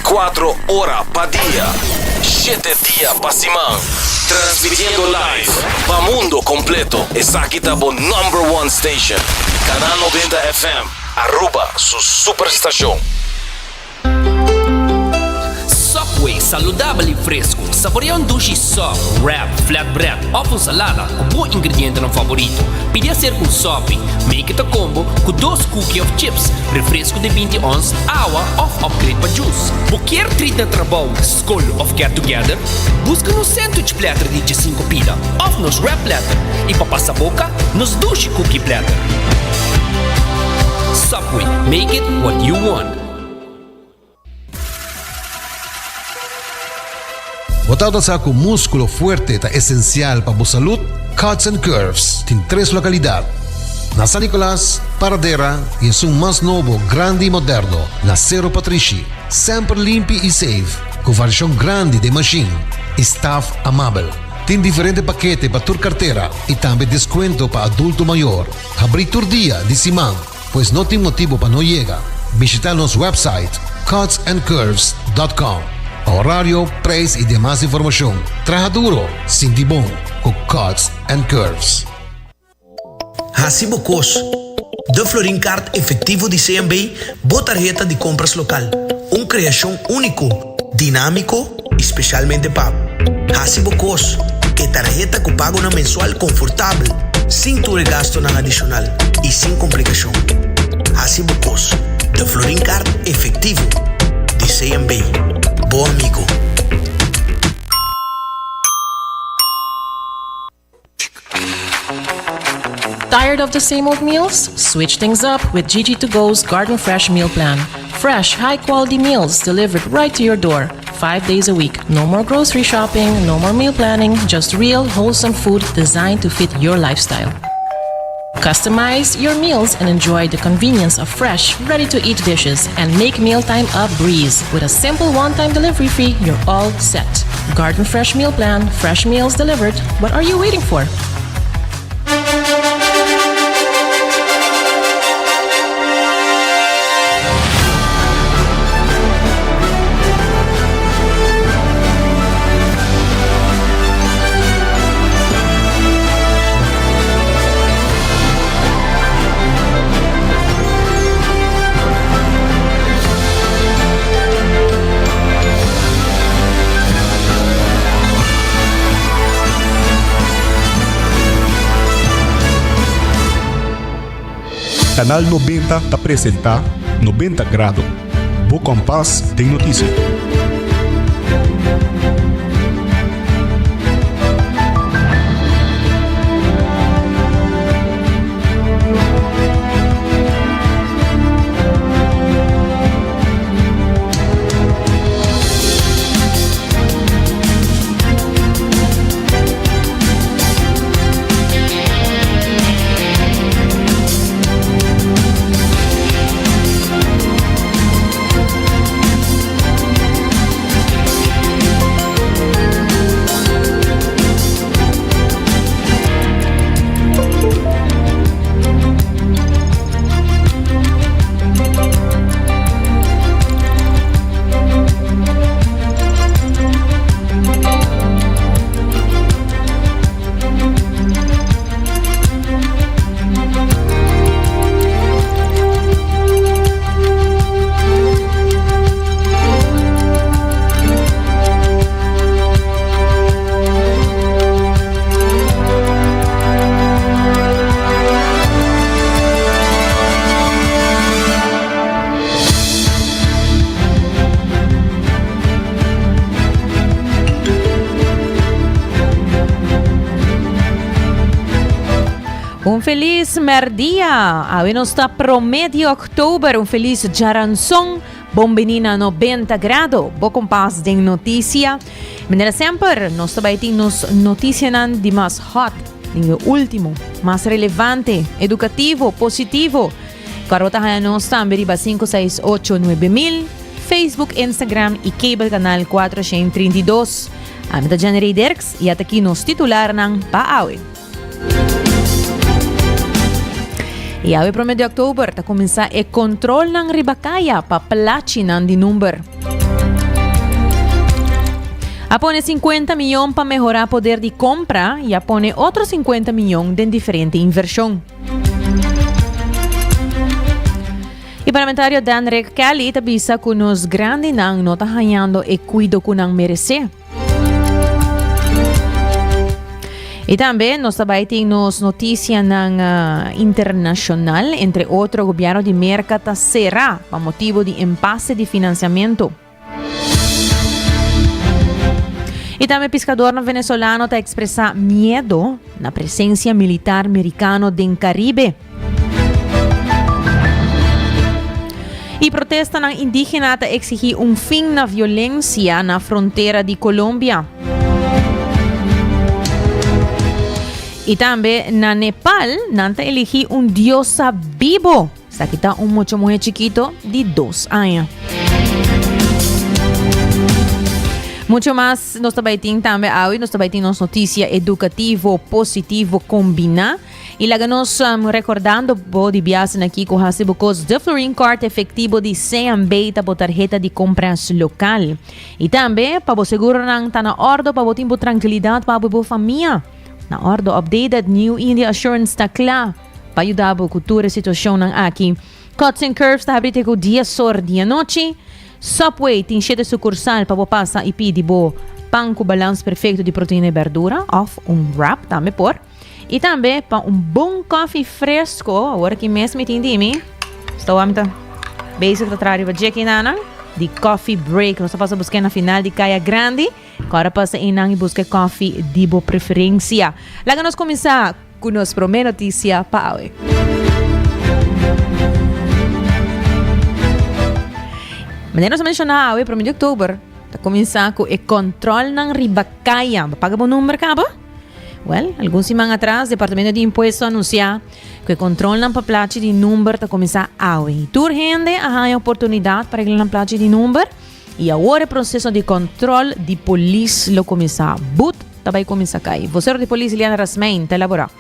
24 ora pa dia, shete dia pa siman. Transmitiendo live pa mundo completo. Esaki ta bo number one station. Canal 90 FM, Aruba su superstacion. Subway, saludabel y fresco. Saborea un dushi sub, wrap, flatbread of un salada cu bo ingredientenan favorito. Pidi acerca un sopi. Make it a combo cu dos cookie of chips, refresco di binti ons, awa of upgrade pa juice. Bo kier treat na trabou, scol of get together? Busca nos sandwich platter di diesinco pida of nos wrap platter y pa pasa boca, nos dushi cookie platter. Subway, make it what you want. Bo tabata sa ku múskulo fuerte ta esensial pa bo salud? Cuts and Curves tin tres lokalidat, na San Nicolas, Paradera i esun mas nobo, grandi i moderno, na Sero Patrishi. Semper limpi i safe, ku variashon grandi den mashin i staf amabel. Tin diferente pakete pa tur kartera i tambe deskuento pa adulto mayor. Habrí tur dia di siman. Pues no tin motibo pa no yega. Bishita nos website cutsandcurves dot com pa horario, prijs y demas informacion. Traha duro, sinti bon cu Cuts and Curves. Hasi bo kos. De Florin Card Efectivo di CMB, bo tarheta di compras local. Un creacion unico, dinamico y specialmente pa bo. Hasi bo kos, e tarheta ku pagonan mensual konfortabel, sin tur e gastonan adishonal i sin komplikashon. Hasi bo kos, de Florin Card Efectivo di CMB. Bo amigo. Tired of the same old meals? Switch things up with Gigi to Go's Garden Fresh Meal Plan. Fresh, high quality meals delivered right to your door, five days a week. No more grocery shopping, no more meal planning, just real, wholesome food designed to fit your lifestyle. Customize your meals and enjoy the convenience of fresh, ready to eat dishes and make mealtime a breeze. With a simple one time delivery fee, you're all set. Garden Fresh Meal Plan, fresh meals delivered. What are you waiting for? Canal 90 ta presenta 90 Grado, bo kompas den notisia. Un feliz merdia. Awe nos ta prome di oktober. Un feliz djaranson. Bon bini na 90 grado. Bo kompas den noticia. Manera semper, nos ta bai tin nos noticianan di mas hot, den e ultimo, mas relevante, educativo, positivo. Karo ta haya nos tambe riba 568 9000, Facebook, Instagram y cable canal 432. Ami ta Jenny Dirks y ata aki nos titularnan pa awe. Y awe prome di oktober ta kuminsá e kontrolnan riba kaya pa plachinan di number. A pone 50 miyon pa mehora poder di compra y a pone otro 50 miyon den diferente inversion. Y parlamentario Danrick Kelly ta bisa cu nos grandinan no ta hañando e cuido cu nan merece. Y tambe nos ta bay tin nos noticianan uh, internacional. Entre otro, gobierno di Merca ta cera pa motibo di impasse di financiamento. Y tambe piscadornan venezolano ta expresa miedo na presencia militar mericano den Caribe. Y protestanan indigena ta exigi un fin na violencia na frontera di Colombia. Y tambe na Nepal nan ta eligi un diosa bibo. Esaki ta un mucha muhe chikito di dos aña. Mucho mas nos ta bay tin tambe awe. Nos ta bay tin nos noticia educativo positivo combina. Y laga nos um, recordando bo di biasen aki cu hasi bo cos de Florin Card efectivo di CMB ta bo tarjeta di compras local. Y tambe pa bo seguronan ta na ordo pa bo tin bo tranquilidad pa bo famia. Na ordo updated New India Assurance ta cla pa yuda bo cu tur e situacionnan aki. Cuts and Curves ta habri te cu 10 or di anochi. Subway tin shete sucursal pa bo pasa y pidi bo pan cu balans perfecto di proteina y berdura of un wrap tambe por. Y tambe pa un bon koffie fresco, awor aki mes mi tin di mi, sta mi ta bezig ta traha riba dje kinan, di Coffee Break. Nos ta pasa busca na final di Kaya Grandi. Kora pasa einan y busca e koffie di bo preferencia. Laga nos cuminsa cu nos prome noticia pa awe. Manera nos a menciona awe, prome di october, ta cuminsa cu e controlnan riba caya. Bo paga bo number caba? Well, algun siman atras Departamento di Impuesto a anuncia cu e controlnan pa plachi di number ta cuminsa awe. Y tur hende a haya oportunidad pa regla nan plachi di number. Y awor e proceso di control di polis lo cuminsa. Boet ta bay cuminsa cay. Vocero di polis Liana Rasmijn ta elabora.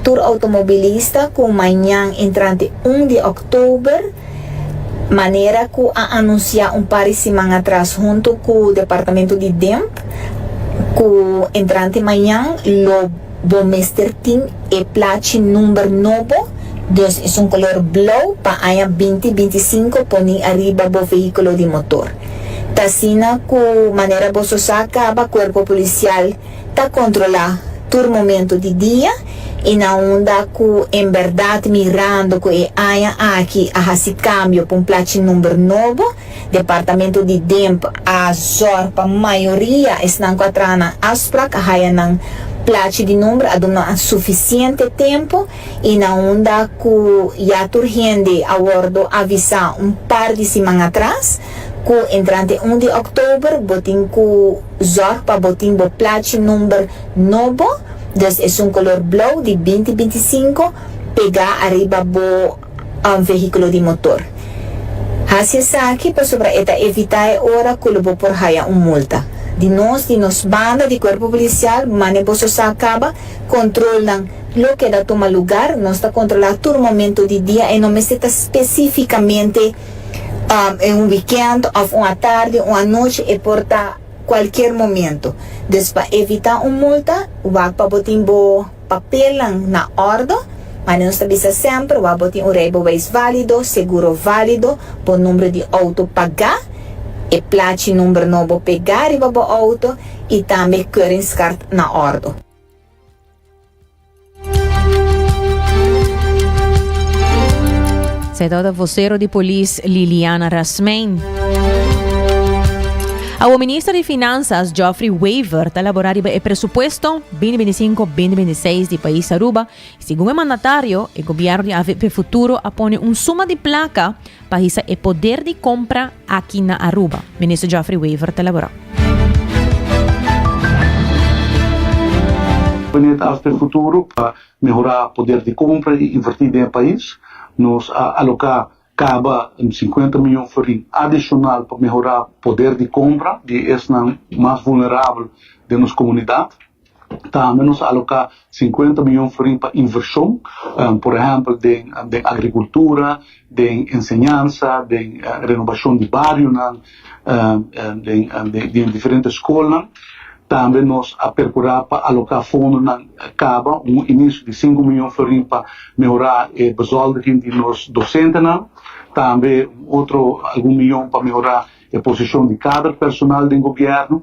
Tur automobilista cu mañan entrante un di october, manera cu a anuncia un par di siman atras hunto cu Departamento di DEMP, cu entrante mañan lo bo mester tin e plachi number nobo, dus esun color blauw pa aña binti 25 poni ariba bo vehiculo di motor. Ta asina cu manera boso sa caba Cuerpo Policial ta controla tur momento di dia y na unda cu en berdad mirando cu e aña aki a haci cambio pa un plachi number nobo, Departamento di DEMP a zorg pa mayoria esnan cu a traha nan afspraak a haya nan plachi di number, a duna nan suficiente tempo y na unda cu ya tur hende a wordo avisa un par di siman atras cu entrante un di october bo tin cu Zorg pa bo tin bo plachi number nobo, dus esun color blauw di binti 25, pegá ariba bo vehiculo di motor. Haci esaki pasobra e ta evitá e ora cu lo bo por haya un multa. Di nos, di nos banda di Cuerpo Policial, mane boso sa caba, controlnan lo keda tuma lugar, nos ta controla tur momento di dia e no mester ta specificamente en un weekend of un atardi, un anochi, e por ta cualkier momento. Dus pa evita un multa, wak pa bo tin bo papelnan na ordo, mane nos ta bisa semper, wak bo tin un rijbewijs valido, seguro valido, bo number di auto paga, e plachi number nobo pega riba bo auto y tambe keuringskaart na ordo. Zij tabata vocero di polis Liliana Rasmijn. Awo minister di Finanzas Geoffrey Wever ta elabora riba e presupuesto 2025-2026 di pais Aruba. Segun e mandatario, e gobierno di AVP Futuro a pone un suma di placa pa hisa e poder di compra aki na Aruba. Minister Geoffrey Wever ta elabora. Gabinete Afp Futuro pa mehorá poder di kompra i invertí den e pais. Nos a aloká kaba 50 mion florin adishonal pa mehorá poder di kompra di esnan mas vulnerabel den nos komunidat. Tambe nos a aloká 50 mion florin pa invershon, por ehèmpel den den agrikultura, den enseñansa, den renobashon di barionan, den den diferente skolnan. Tambe nos a perkurá pa aloká fondonan kaba un inisio di sinku mion florin pa mehorá e bezoldiging di nos dosentenan. Tambe un otro algun mion pa mehorá e posishon di kader personal den gobièrnu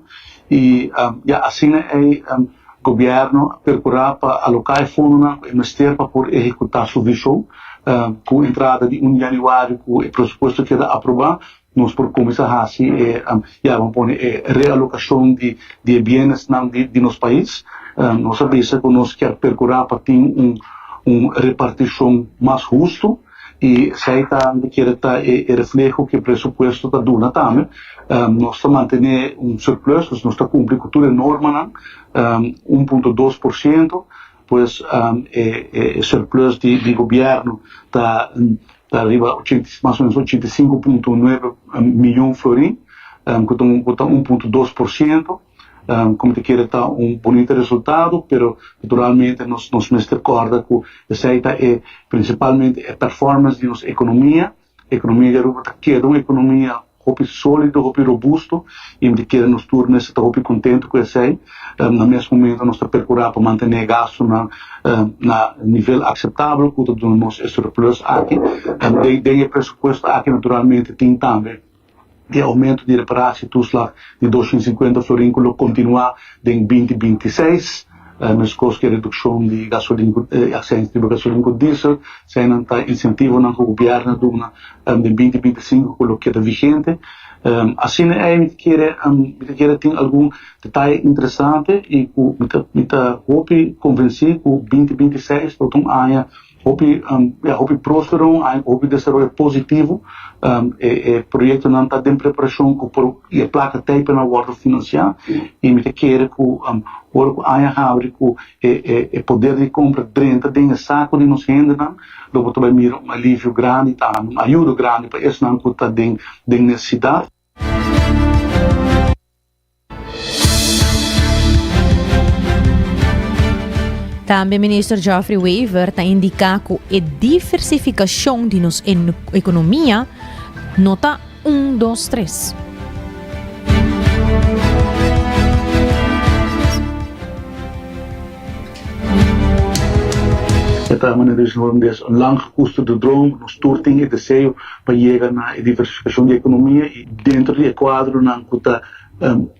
i ya asina ei gobièrnu a perkurá pa aloká e fondonan ku e mester pa por ehekutá su vishon. Ku entrada di un di yanüari ku e presupuesto keda aprobá nos por kuminsá hasi e ya bo pone e realokashon di di e bienesnan di di nos pais. Nos a bisa ku nos kier perkurá pa tin un un repartishon mas hustu. I esei ta mi kere ta e refleho ku e presupuesto ta duna tambe. Nos ta mantené un surplus, dus nos ta kumpli ku tur e normanan, 1.2%, pues e surplus di gobièrnu ta ta riba mas o menos 85.9 miyon florin, ku ta 1.2%. Como te kere ta un bunita resultado, pero naturalmente nos nos mester corda cu esey ta e principalmente e performance di nos economia. Economia di Aruba ta keda un economia hopi solido, hopi robusto y mi ta kere nos tur mester ta hopi contento cu esey. Na mes momento nos ta percura pa mantene e gastonan na nivel aceptabel cu ta duna nos e surplus aki. Den e presupuesto aki naturalmente tin tambe. E aumento di reparatietoeslag di 250 florin ku lo kontinuá den 2026, meskos ku e redukshon di gasolin ku e aksèns riba gasolin ku diesel, eseinan ta insentivonan ku gobièrnu a duna den 2025 ku lo keda vigente. Asina ei mi ta kere mi ta kere tin algun detaye interesante i ku mi ta mi ta hopi konvensí ku 2026 lo ta un aña Hopi ya hopi prospero, hay hopi desaroyo positivo. E e proyectonan ta den preparacion cu por y e placa t'ey pa nan wordo financia y mi ta kere cu ora cu aña habri cu e e e poder di compra drenta den e saco di nos hendenan lo bo ta bay mira un alivio grandi tambe, un ayudo grandi pa esnan cu ta den den necesidad. Tambe Minister Geoffrey Wever ta indica cu e diversificacion di nos economia no ta un, dos, tres. E ta manera di Holandés un lang gekoesterde droom. Nos tur tin e deseo pa yega na e diversificacion di economia y dentro di e cuadronan cu ta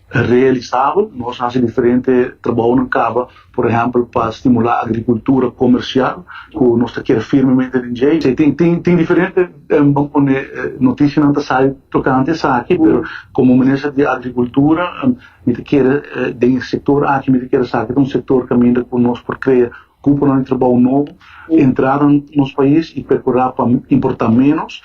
realisabel nos haci diferente trabounan caba, por ehempel pa stimula agricultura comercial cu nos ta kere firmemente den dje. Tin tin tin diferente ban pone noticianan ta sali tocante esaki pero como minister di agricultura Mi ta kere den e sektor aki, mi ta kere sa ki ta un sektor kaminda ku nos por krea kuponan di trabou nobo, entrada na nos pais i perkurá pa importá ménos.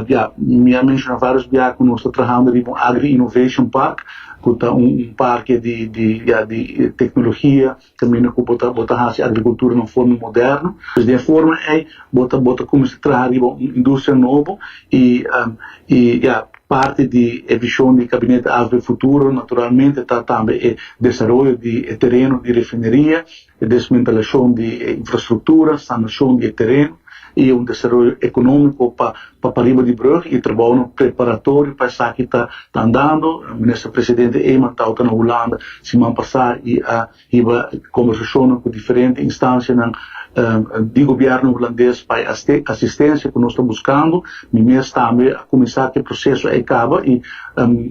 Ya, mi a menshoná vários bia ku nos ta trahando riba un Agri Innovation Park, ku ta un parke di di ya di teknologia kaminda ku bo ta bo ta hasi agrikultura na un forma moderno. Pues den e forma ei bo ta bo ta kuminsá traha riba un industria nobo i i ya parti di e vishon di Gabinete Avp Futuro naturalmente ta tambe e desaroyo di e tereno di refineria, e desmentelashon di e infrastruktura, sanashon di e tereno i un desaroyo ekonómiko pa pa pariba di brug i trabounan preparatorio pa esaki ta ta andando. Minister Presidente Eman tawata na Hulanda siman pasá i a hiba kombersashonnan ku diferente instansianan di gobièrnu hulandes pa e asistensia ku nos ta buskando. Mi mes tambe a kuminsá ku e proseso ei kaba i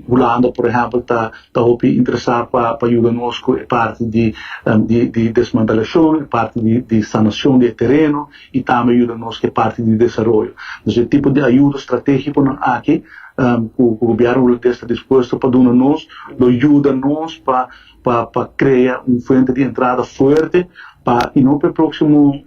Hulanda por ehèmpel ta ta hopi interesá pa pa yuda nos ku e parti di di desmantelashon, e parti di di sanashon di e tereno i tambe yuda nos ku e parti di desaroyo. Dus e tipo di ayudo stratégikonan aki ku ku gobièrnu hulandes ta dispuesto pa duna nos lo yuda nos pa pa pa krea un fuente di entrada fuerte pa i no pa e próksimo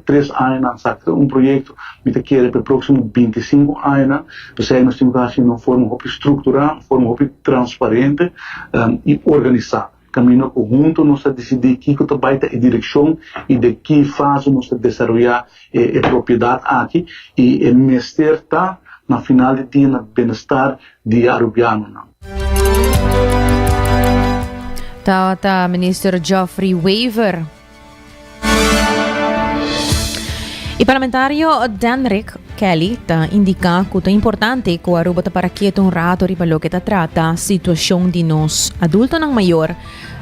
tres añanan sa ta un proyekto mi ta kere pa e próksimo 25 añanan. P'esei nos tin ku hasi na un forma hopi strukturá, un forma hopi transparente i organisá. Kaminda ku huntu nos ta disidí kiko ta bai ta e direkshon i den ki fase nos ta desaroyá e propiedat aki i e mester ta na final di dia na benestar di e arubianonan. Tabata Minister Geoffrey Wever. E parlamentario Danrick Kelly ta indica cu ta importante cu Aruba ta para keto un rato riba loke ta trata situacion di nos adultonan mayor.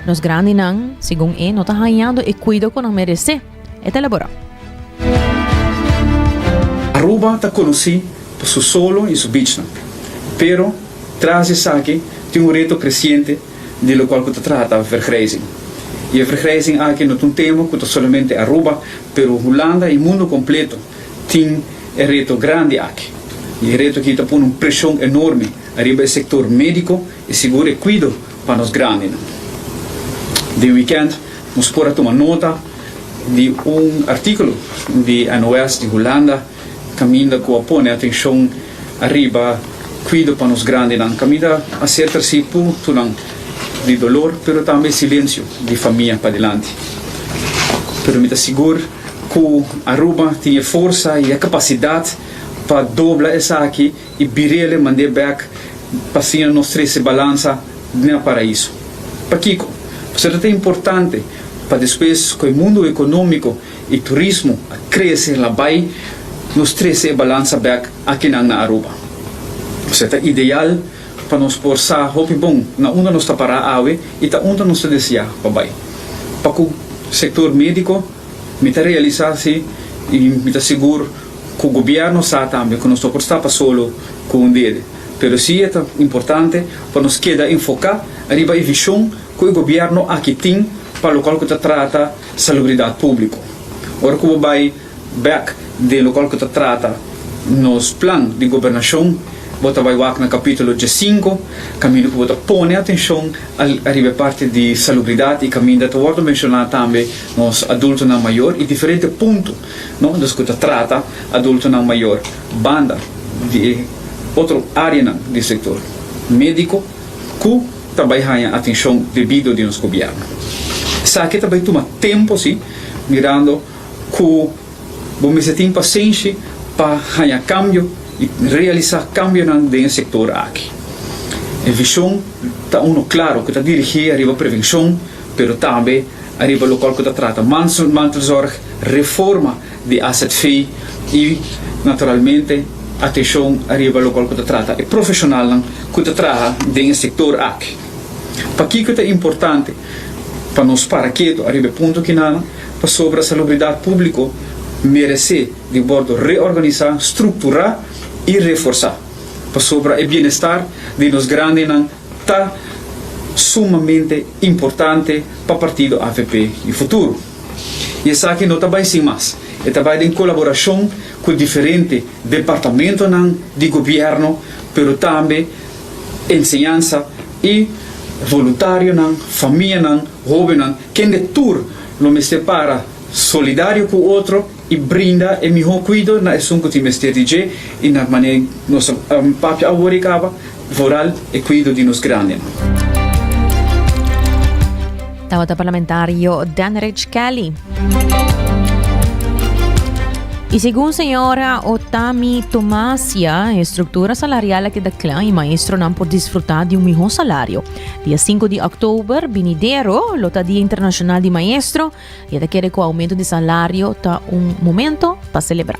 Nos grandinan, segun e, no ta hañando e cuido cu nan merece. E ta elabora. Aruba ta conoci pa su solo y su beachnan, pero tras di esaki tin un reto creciente di locual cu ta trata vergrijzing. Y e vergrijzing aki no ta un tema cu ta solamente Aruba, pero Hulanda y mundo completo tin e reto grandi aki. Y e reto aki ta pone un presion enorme ariba e sector medico y sigur e cuido pa nos grandinan. Den weekend nos por a tuma nota di un articulo di NOS di Hulanda caminda cu a pone atencion ariba cuido pa nos grandinan, caminda a ser treci puntonan di dolor pero tambe silencio di famia padilanti. Pero mi ta sigur cu Aruba tin e forsa y e capacidad pa dobla esaki y birele mand'é bek pa asina nos trece balansa na paraiso. Pakico? Pasobra ta importante pa despues cu e mundo economico y turismo a crece la bay nos trece e balansa bek akinan na Aruba. Pasobra ta ideal pa nos por sa hopi bon na unda nos ta para awe y ta unda nos ta desea pa bay. Pa cu sector medico mi ta realisa si y mi ta sigur cu gobierno sa tambe cu nos no por sta pa solo cu un dede. Pero si e ta importante pa nos keda enfoca riba e vision cu e gobierno aki tin pa locual cu ta trata salubridad publico. Ora cu bo bay bek den locual cu ta trata nos plan di gobernacion, bo ta bay wak na capitulo diescinco, caminda cu bo ta pone atencion ariba e parti di salubridad y caminda ta wordo menciona tambe nos adultonan mayor y diferente punto, no, dus cu ta trata adultonan mayor banda di e otro areanan di sector medico cu ta bai haña atencion debido di nos gobierno. Esaki ta bai tuma tempo si, mirando cu bo mester tin pasenshi pa haña cambio y realisa cambionan den e sector aki. E vision ta uno claro cu ta dirigi ariba prevencion, pero tambe ariba locual cu ta trata mantelzorg, reforma di azv y naturalmente atencion ariba locual cu ta trata e profesionalnan cu ta traha den e sector aki. Pakico ta importante pa nos para keto ariba e punto kinanan? Pasobra salubridad publico merece di wordo reorganisa, structura y reforsa. Pasobra e bienestar di nos grandinan ta sumamente importante pa partido avp y futuro. Y esaki no ta bay sin mas, e ta bay den colaboracion cu diferente departamentonan di gobierno, pero tambe enseñansa y voluntarionan, famianan, hobennan, kende tur lo mester para solidario cu otro y brinda e miho cuido na esun cu tin mester di dje y na manera nos a papia awor y caba, vooral e cuido di nos grandinan. Tabata parlamentario Danrich Kelly. Y segun señora Otami Tomasia, e structura salarial a keda cla y maestronan por disfruta di un miho salario. Dia 5 di october binidero lo ta Dia Internacional di Maestro y e ta kere cu aumento di salario ta un momento pa celebra.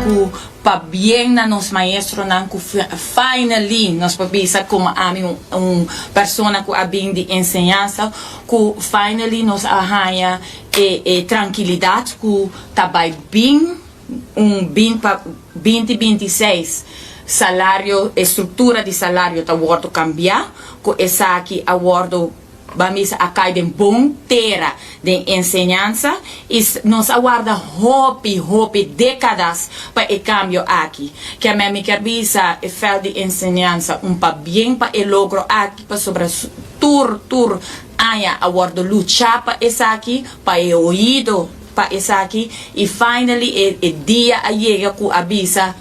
Cu Pabien na nos maestronan cu finally nos por bisa como ami un persona cu a bin di enseñansa cu finally nos a haña e e trankilidad cu ta bay bin un bin pa binti binti seis salario e structura di salario ta wordo cambia cu esaki a wordo Ban bisa a kai den bon tera den enseñansa i nos a warda hopi, hopi dékadas pa e kambio aki. Kiamen mi kier bisa e vèlt di enseñansa un pabien pa e logro aki pasobra tur, tur aña a wòrdu luchá pa esaki, pa e oido pa esaki i finally e e dia a yega ku a bisa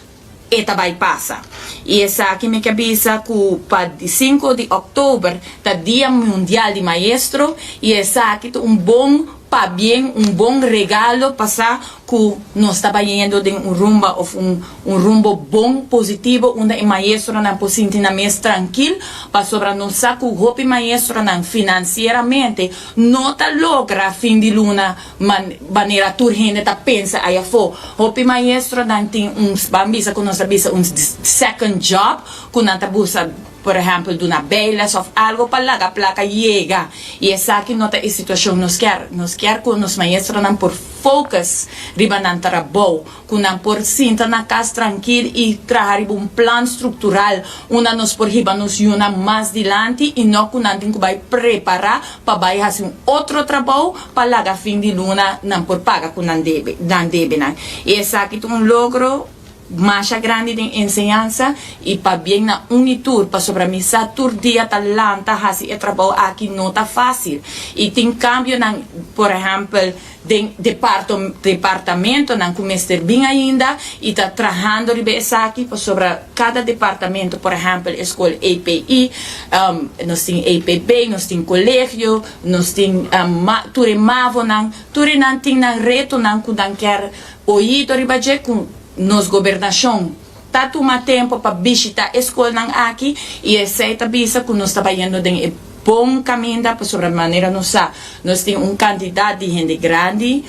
E ta bai pasa. I esaki mi ke bisa ku pa di sinku di òktober ta Dia Mundial di Maestro i esaki ta un bon. Pabien un bon regalo pasá ku nos ta bayendo den un rumba of un un rumbo bon positivo unda e maestronan por sinti nan mes trankil pasobra nos sa ku hopi maestronan finansieramente no ta logra fin di luna man manera tur hende ta pensa ayafó. Hopi maestronan tin un ban bisa ku nos ta bisa un second job ku nan ta busa Por ehempel duna bijles of algo pa laga placa yega y esaki no ta e situacion nos kier. Nos kier cu nos maestronan por focus riba nan trabou, cu nan por sinta na cas trankil y traha riba un plan structural unda nos por hiba nos yunan mas dilanti y no cu nan tin cu bay prepara pa bay haci un otro trabou pa laga fin di luna nan por paga cu nan debe, nan debenan. Y esaki ta un logro. Masha grandi den enseñansa y pabien na un y tur pasobra mi sa tur dia ta lanta haci e trabou aki no ta facil y tin cambionan por ehempel den departo departamentonan cu mester bin ainda y ta trahando riba esaki pasobra cada departamento por ehempel e scol EPI nos tin EPB nos tin colegio nos tin tur e mavonan tur e nan tin nan retonan cu nan kier Oído riba dje ku nos gobernashon ta tuma tempu pa bishita e skolnan aki i esei ta bisa ku nos ta bayendo den e bon kaminda pasobra manera nos sa nos tin un kantidat di hende grandi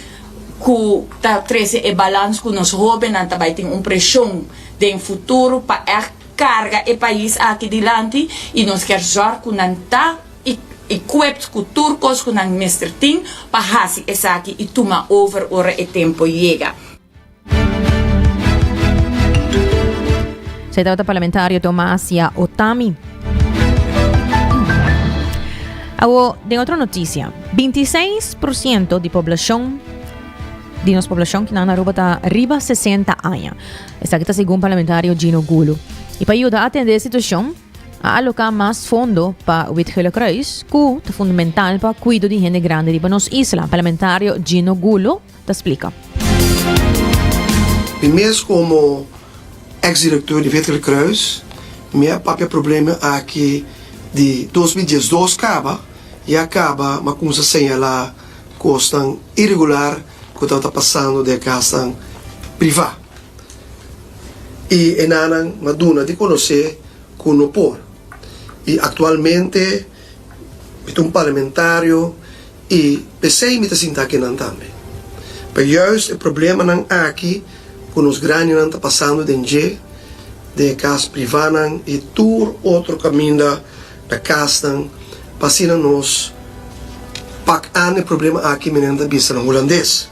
ku ta trese e balans ku nos hóbennan ta bai tin un preshon den futuro pa ègt karga e pais aki dilanti i nos kier zòrg ku nan ta equipped cu tur cos cu nan mester tin pa haci esaki y tuma over ora e tempo yega. Esei tabata parlamentario Tomasia Otami. Awo, den otro noticia, 26% di poblacion di nos poblacion ki nan na Aruba ta riba 60 aña. Esaki ta segun parlamentario Gino Gulu. Y pa yuda atende e situacion, A aloká mas fondo pa Wit Gele Kruis, ku ta fundamental pa kuido di hende grandi riba nos isla, parlamentario Gino Gulo ta splika. Mi mes komo eks direktor di Wit Gele Kruis mi a papia problema aki di 2012 kaba i a kaba mi a kumsa señalá kosnan iregular ku tabata pasando den e kasnan privá. I e nannan m'a duna di konosé ku no por. I aktualmente mi ta un parlamentario i p'esei mi ta sinta akinan tambe. Pa juist e problemanan aki ku nos grandinan ta pasando den dje, den e kas privánan i tur otro kaminda na kasnan, pa asina nos pak aan e problema aki, mi nan ta bisa na hulandes.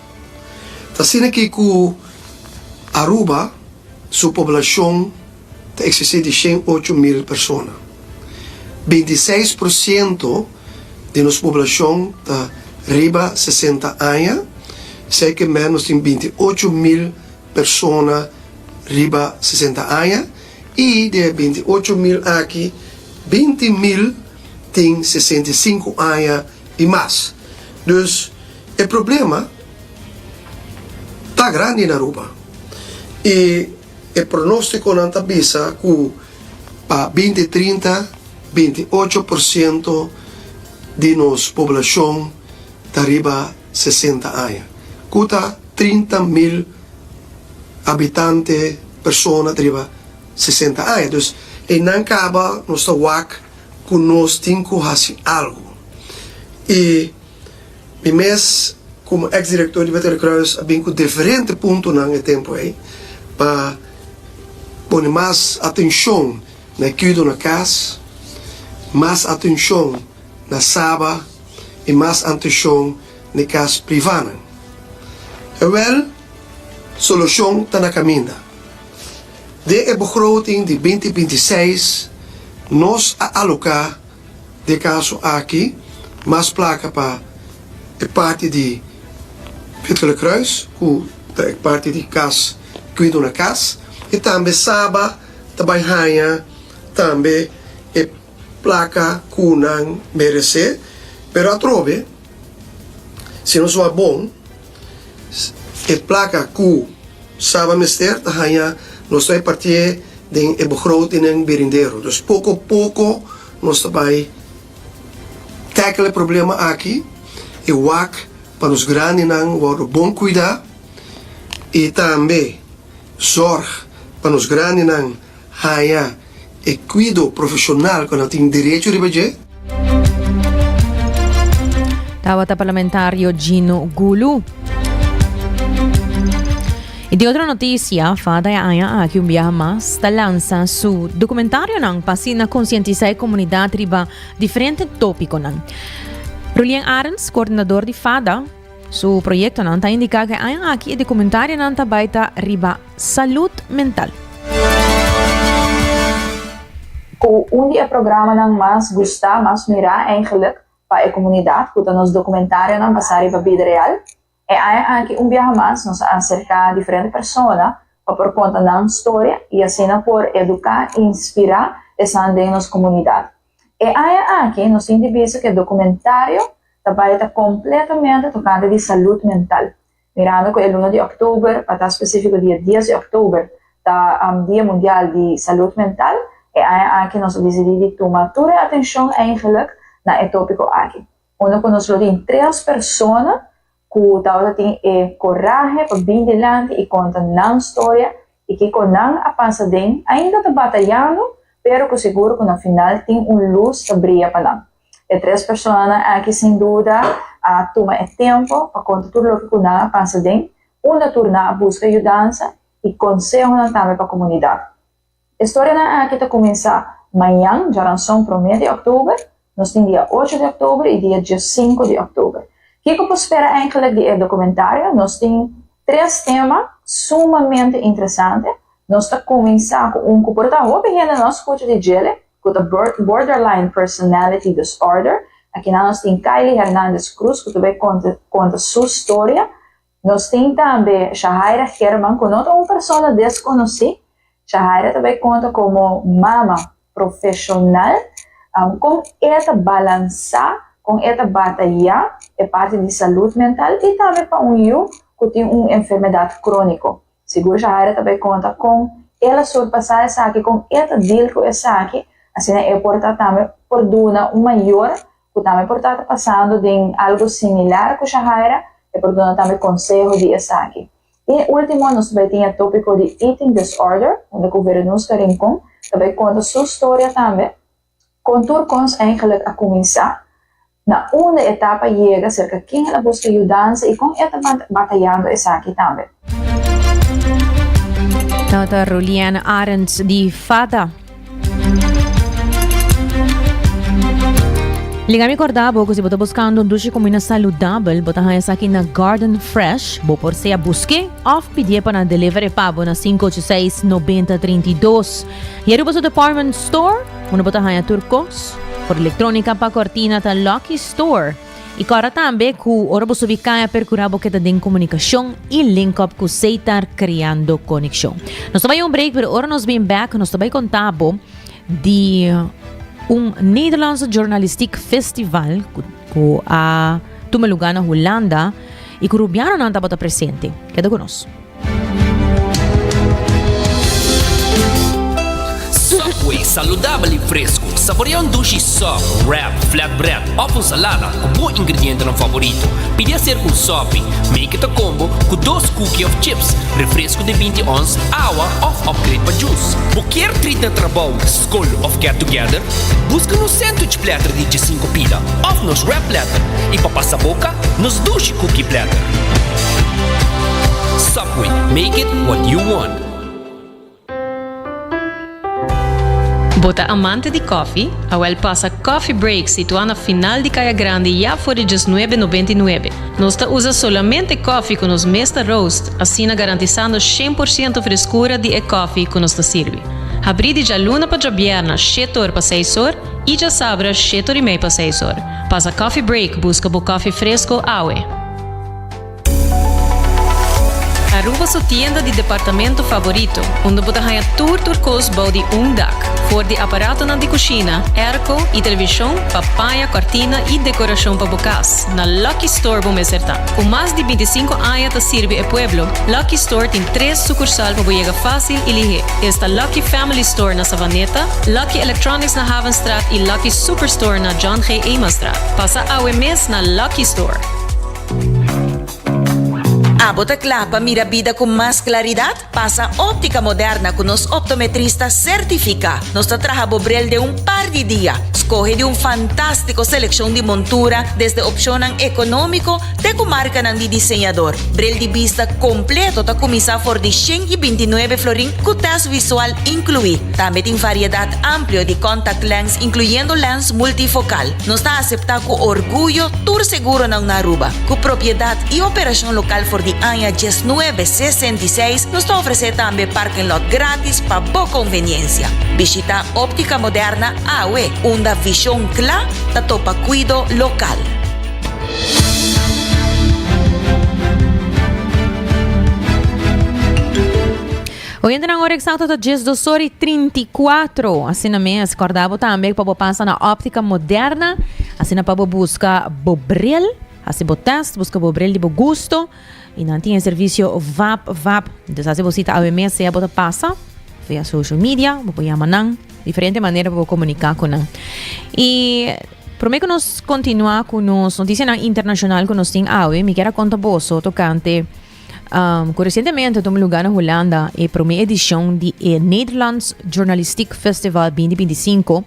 Ta asina ki ku Aruba su poblashon ta eksistí di 108 mil persona. 26% di nos poblashon ta riba 60 aña, esei ke men nos tin 28 mil persona riba 60 aña i di e 28 mil aki 20 mil tin 65 aña i mas. Dus E problema ta grandi na Aruba y e pronosticonan ta bisa cu pa binti trinta, 28% di nos poblacion ta riba 60 aña, cu ta 30 mil habitante, persona ta riba 60 aña. Dus eynan caba nos ta wak cu nos tin cu haci algo y. Mi mes komo eks direktor di Wit Kruis a bin ku diferente puntonan e tempu ei pa pone mas atenshon na e kuido na kas, mas atenshon na Saba i mas antenshon na e kas privánan. Ewel, solushon ta na kaminda. Den e begroting di binti 26 nos a aloká Den kaso aki mas plaka pa e parti di Wit Kruis ku ta e parti di kas kuido na kas i tambe Saba ta bai haña tambe e plaka ku nan meresé pero atrobe si nos wak bon e plaka ku Saba mester ta haña nos ta repartié den e begrotingnan berindero. Dus poko poko nos ta bai tackle e problema aki i wak. pa nos grandinan wòrdu bon kuidá i tambe zòrg pa nos grandinan haña e kuido profeshonal ku nan tin derecho riba dje. Tabata parlamentario Gino Gulu. Y di otro noticia, Fada e aña aki un biaha mas ta lansa su documentarionan pa asina concientisa e comunidad riba diferente topiconan. Rulien Arends, coordinador di Fada, su proyectonan ta indica cu e aña aki e documentarionan ta bay ta riba salud mental. Cu un di e programanan mas gusta, mas mira eigenlijk pa e comunidad cu ta nos documentarionan basa riba bida real. E aña aki un biaha mas nos a acerca diferente persona pa por conta nan storia y asina por educa y inspira esnan den nos comunidad. E aña aki nos tin di bisa cu e documentario ta bay ta completamente tocante di salud mental. Mirando cu e luna di october, pa ta specifico dia dies di october, ta Dia Mundial di Salud Mental, e aña aki nos a dicidi di tuma tur e atencion eigenlijk na e topico aki. Unda ku nos lo tin tres persona ku tabata tin e korahe pa bin dilanti i konta nan storia i kiko nan a pasa den, ainda ta batayando, pero ku sigur ku na final tin un lus ta bria pa nan. E tres personanan aki sin duda a tuma e tempu pa konta tur loke ku nan a pasa den, unda tur nan a buska yudansa i konsehonan tambe pa komunidat. E storianan aki ta kuminsá mañan, djaranson promé di òktober, nos tin dia ocho di òktober i dia diesinku di òktober. Kiko por spera eigenlijk di e dokumentario? Nos tin tres tema sumamente interesante. Nos ta kuminsá ku un ku por ta hopi hende no a skucha di djele, ku ta Borderline Personality Disorder. Akinan nos tin Kylie Hernandez Cruz ku ta bai konta su storia. Nos tin tambe Shahaira German ku no ta un persona deskonosí. Shahaira ta bai konta komo mama profeshonal kon e ta balansá, kon e ta batayá e parti di salud mental i tambe pa un yu ku tin un enfermedat króniko. Sigur Shahaira ta bai konta kon el a surpasá esaki, kon e ta deal ku esaki, asina e por ta tambe por duna un mayor ku tambe por ta ta pasando den algu similar ku Shahaira, e por duna tambe konseho di esaki. I e último nos ta bai tin e tópiko di eating disorder, unda ku Verenuska Rincon ta bai konta su storia tambe, kon tur kos eigenlijk a kuminsá, na unda e ta pa yega, serka ken el a buska yudansa i kon e ta batayando esaki tambe. Tabata Rolian Arends di Fada. Liga mi korda bo ku si bo ta buskando un dushi kumina saludabel, bo ta haña esaki na Garden Fresh. Bo por sea busk'é òf pidié pa nan deliver e pa bo na 586 90 32. I ariba su department store, unda bo ta haña tur kos, for elektronika pa kortina ta Lucky Store. I kòrda tambe ku ora bo subi kaya perkurá bo keda den komunikashon i link up ku Seitar Kreando Konekshon. Nos ta bai un break pero ora nos bin bèk nos ta bai konta bo di un Nederlandse Journalistiek Festival ku ku a tuma lugá na Hulanda i ku rubianonan tabata presente. Keda ku nos. Subway, saludabel y fresco. Saborea un dushi sub, wrap, flatbread of un salada cu bo ingredientenan favorito. Pidi acerca un sopi, make it a combo cu dos cookie of chips, refresco di binti ons, awa of upgrade pa juice. Bo kier treat na trabou, scol of get together? Busca nos sandwich platter di diesinco pida of nos wrap platter y pa pasa boca, nos dushi cookie platter. Subway, make it what you want. Bo ta amante di koffie? Awel pasa Coffee Break situá na final di Kaya Grandi ya for di djesnuebe nobenta i nuebe. Nos ta usa solamente koffie ku nos mes ta roast, asina garantisando 100% freskura di e koffie ku nos ta sirbi. Habrí di djaluna pa djabièrna shete or pa seis or i djasabra shete or i mei pa seis or. Pasa Coffee Break buska bo koffie fresko awe. Aruba su tienda di departamento favorito, unda bo ta haña tur tur kos bou di un dak. For di aparatonan di kushina, airco i televishon pa paña, kòrtina i dekorashon pa bo kas, na Lucky Store bo mester ta. Ku mas di bintisinko aña ta sirbi e pueblo, Lucky Store tin tres sukursal pa bo yega fásil i lihé. Esta Lucky Family Store na Savaneta, Lucky Electronics na Havenstraat i Lucky Superstore na John G. Emanstraat. Pasa awe mes na Lucky Store! Abo ta kla pa mira bida ku mas klaridat? Pasa Óptica Moderna ku nos optometrista sertifiká. Nos ta traha bo bril den un par di dia. Skohe di un fantástiko selekshon di montura, desde opshonnan ekonómiko te ku markanan di diseñador. Bril di bista kompleto ta kuminsá for di 129 florin ku tèst visual inkluí. Tambe tin variedat amplio di contact lens inkluyendo lens multifokal. Nos ta aseptá ku orguyo tur seguronan na Aruba. Ku propiedat i operashon lokal for di aña 1966, nos ta ofresé tambe parking lot gratis pa bo konveniensia. Bishitá Óptica Moderna awe, unda vishon kla ta topa kuido lokal. Oyentenan ora eksakto ta 12 ora i 34. Asina mes, kòrda bo tambe pa bo pasa na Óptica Moderna, asina pa bo buska bo bril, hasi bo tèst, buska bo bril di bo gusto i nan tin e servisio vap vap. Entonces hasi bo sita awe mes sea bo ta pasa via social media, bo por yama nan, diferente manera pa bo komuniká ku nan. I promé ku nos kontinuá ku nos notisianan internashonal ku nos tin awe, mi kier a konta boso tokante Um, ku resientemente a tuma lugar na Hulanda e promé edishon di e Nederlands Journalistiek Festival 2025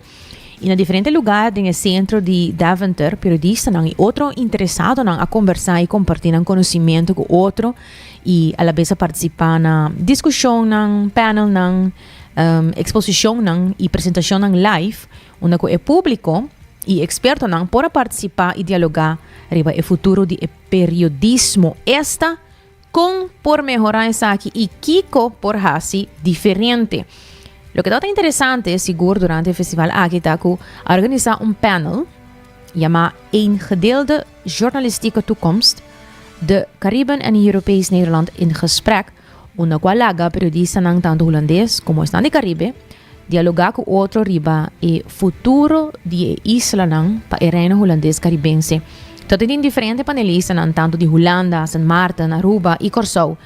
i na diferente lugar den e sentro di Deventer periodistanan i otro interesadonan a kombersá i kompartí nan konosimentu ku otro i alabes a partisipá na diskushonnan, panelnan, um, eksposishonnan i presentashonnan live unda ku e públiko i ekspertonan por a partisipá i dialogá riba e futuro di e periodismo, esta kon por mehorá esaki i kiko por hasi diferente. Loke tabata interesante sigur durante e festival aki ta ku a organisá un panel yamá Een gedeelde journalistieke toekomst, de Cariben en Europees Nederland in gesprek, unda ku a laga periodistanan tantu hulandes komo esnan di Karibe dialogá ku otro riba e futuro di e islanan pa e Reino Hulandes Karibense. Ta tin diferente panelistanan tantu di Hulanda, Sint Maarten, Aruba i Kòrsou.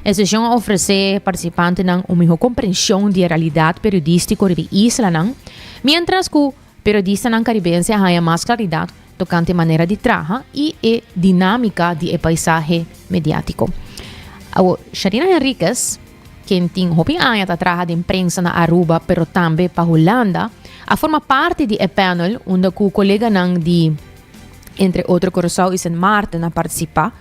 E seshon a ofresé partisipantenan un mihó komprenshon di e realidat periodístiko riba e islanan, miéntras ku periodistanan karibense a haña mas klaridat tokante manera di traha i e dinámika di e paisahe mediátiko. Awor, Sharina Henriquez, ken tin hopi aña ta traha den prensa na Aruba pero tambe pa Hulanda, a forma parti di e panel unda ku koleganan di entre otro Curaçao i Sint Maarten a partisipá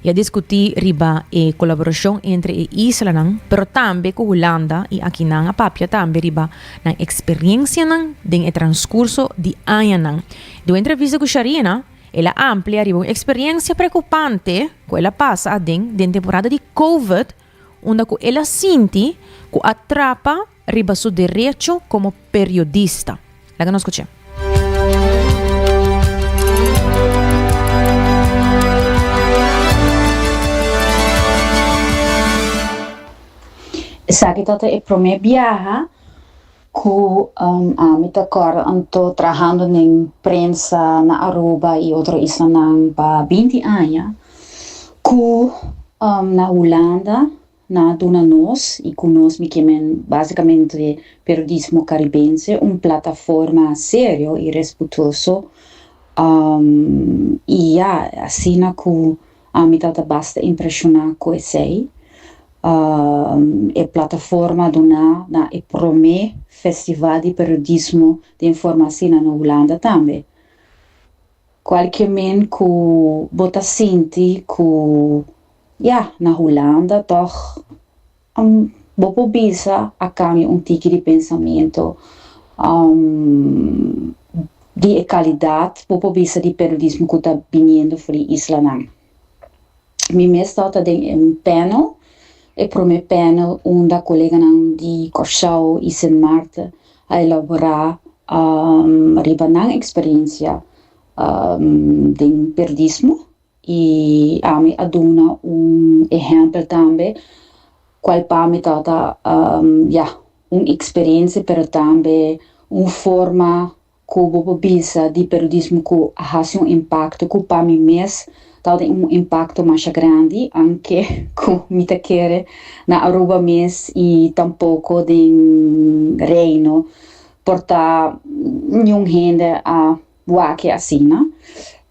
i a diskutí riba e kolaborashon entre e islanan pero tambe ku Hulanda i akinan a papia tambe riba nan eksperensianan den e transkurso di añanan. Den un entrevista ku Sharina, el a amplia riba un eksperensia preokupante ku el a pasa aden den temporada di Covid unda ku el a sinti ku a trapa riba su derecho komo periodista. Laga nos skuch'é. Esaki ta e promé biaha ku ami ta kòrda anto trahando den prensa na Aruba i otro islanan pa binti aña ku na Hulanda nan a duna nos i ku nos mi ke men básikamente periodismo karibense un plataforma serio i respetuoso i ya asina ku ami tabata basta impreshoná ku esei. E plataforma duná na e promé festival di periodismo den forma asina na Hulanda tambe. Kualke men ku bo ta sinti ku ya, na Hulanda tòg bo por bisa a kambia un tiki di pensamentu di e kalidat bo por bisa di periodismo ku ta biniendo for di islanan. Mi mes tabata den un panel, e promé panel unda koleganan di Kòrsou i Sint Maarten a elaborá riba nan eksperensia den periodismo i ami a duna un ehèmpel tambe kual pa mi tabata ya un eksperensia pero tambe un forma ku bo por bisa di periodismo ku a hasi un impakto ku pa mi mes tabatin un impakto masha grandi anke ku mi ta kere na Aruba mes i tampoko den Reino por ta niun hende a wak asina.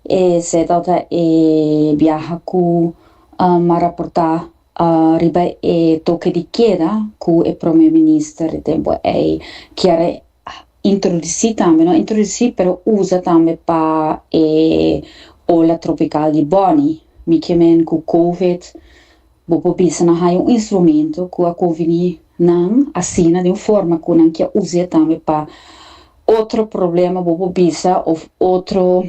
Esei tabata e biaha ku. Um, a raportá uh, riba e toque de queda ku e prome minister e tempo ei kier introdusí tambe, no introdusí pero usa tambe pa e ola tropical di Bonnie. Mi ke men ku Covid bo por bisa nan haya un instrumento ku a konvení nan asina di un forma ku nan kier us'é tambe pa otro problema bo por bisa of otro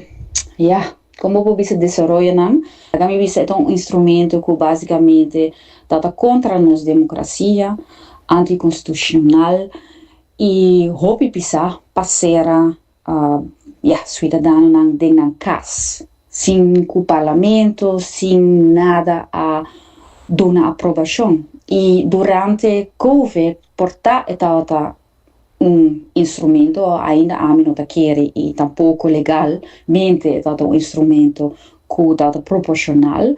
ya kon bo por bisa desaroyonan. Laga mi bisa e ta un instrumento ku basikamente ta ta kontra nos demokrasia, antikonstitushonal i hopi pisá pa sera ya suidadanonan den nan kas sin ku parlamento sin nada a duna aprobashon i durante covid por ta e tabata un instrumento ainda ami no ta kere i tampoko legalmente e tabata un instrumento ku tabata proporshonal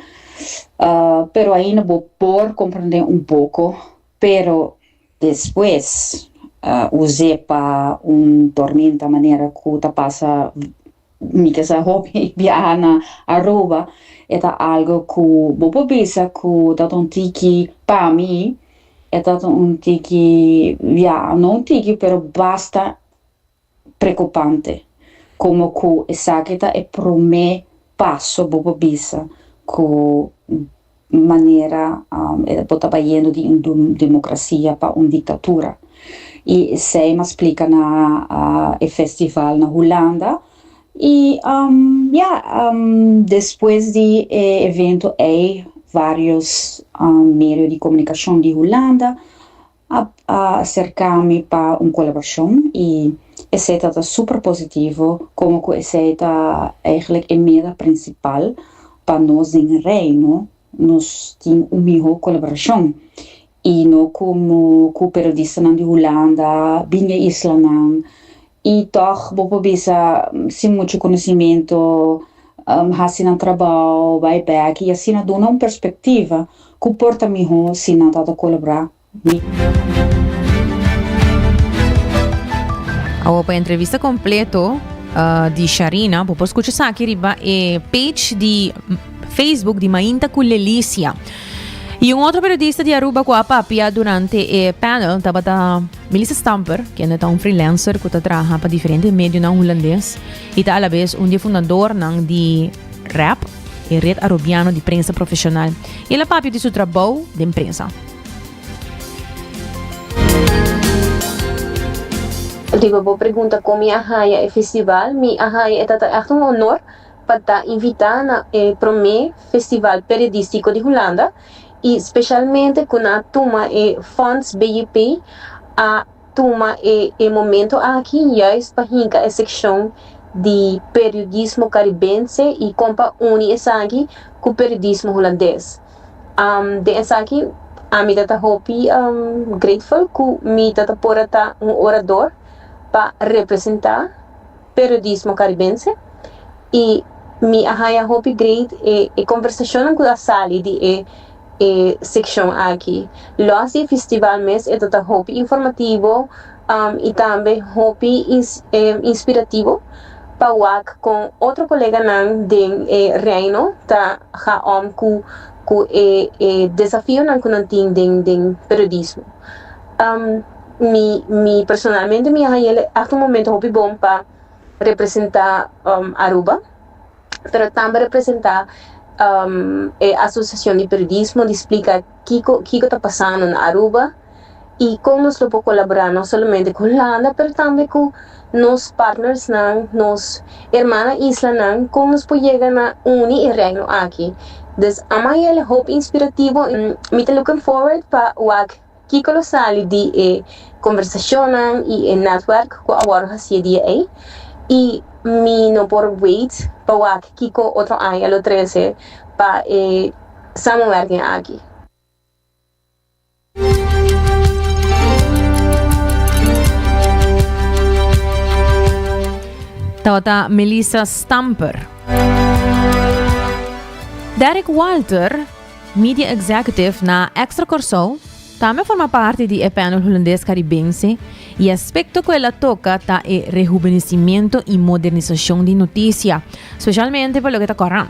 pero ainda bo por komprende un poko pero Despues us'é pa un tormenta manera ku ta pasa mi ke sa hopi biaha na Aruba. E ta algu ku bo por bisa ku ta un tiki pa mi e ta un tiki ya no un tiki pero basta preokupante komo ku esaki ta e promé paso bo por bisa ku manera bo ta bayendo di un demokrasia pa un diktatura. I esei m'a splika na e festival na Hulanda i ya despues di e evento ei vários medio di komunikashon di Hulanda a aserká mi pa un kolaborashon i esei ta ta super positivo komo ku esei ta eigenlijk e meta prinsipal pa nos den Reino nos tin un mihó kolaborashon i no komo ku periodistanan di Hulanda bin e islanan i tòg bo por bisa sin muchu konosimentu hasi nan trabou bai bèk i asina duna un perspektiva ku por ta mihó si nan ta ta kolaborá. Awo pa entrevista completo di Sharina, bo por scucha esaki riba e page di Facebook di Mainta cu Lelicia. Y un otro periodista di Aruba cu a papia durante e panel tabata Melissa Stamper, kende ta un freelancer cu ta traha pa diferente medionan hulandes y ta alabes un di e fundadornan di rap, e Red Arubiano di Prensa Profesional. Y el a papia di su trabou den prensa. Riba bo pregunta kon mi a haña e festival, mi a haña e ta ta ègt un honor pa ta invitá na e promé festival periodístiko di Hulanda i speshalmente ku nan a tuma e Fonds BJP a tuma e e momento aki juist pa hinka e sekshon di periodismo karibense i kon pa uni esaki ku periodismo hulandes. Den esaki ami ta ta hopi grateful ku mi ta ta por a ta un orador pa representá periodismo karibense i mi a haña hopi great e e kombersashonnan ku a sali di e e sekshon aki. Lòs di e festival mes e ta ta hopi informativo i tambe hopi inspirativo pa wak kon otro koleganan den e Reino ta ga om ku ku e e desafionan ku nan tin den den periodismo. Mi mi personalmente mi a haña el ègt un momento hopi bon pa representá Aruba pero tambe representá e asosiashon di periodismo di splika kiko kiko ta pasando na Aruba i kon nos lo por kolaborá no solamente ku Hulanda pero tambe ku nos partnersnan, nos hermana islanan, kon nos por yega na uni e reino aki. Dus amai el hopi inspirativo i mi ta looking forward pa wak kiko lo sali di e konversashonnan i e netwerk ku a wòrdu hasi e dia ei i mi no por wait pa wak kiko otro aña lo trese pa e samenwerking aki. Tabata Melissa Stamper. Derek Walter, media executive na Extra Kòrsou. tambe a forma parti di e panel Hulandes Karibense i e aspekto ku el a toka ta e rehubenesimentu i modernisashon di notisia, spesialmente pa loke ta korant.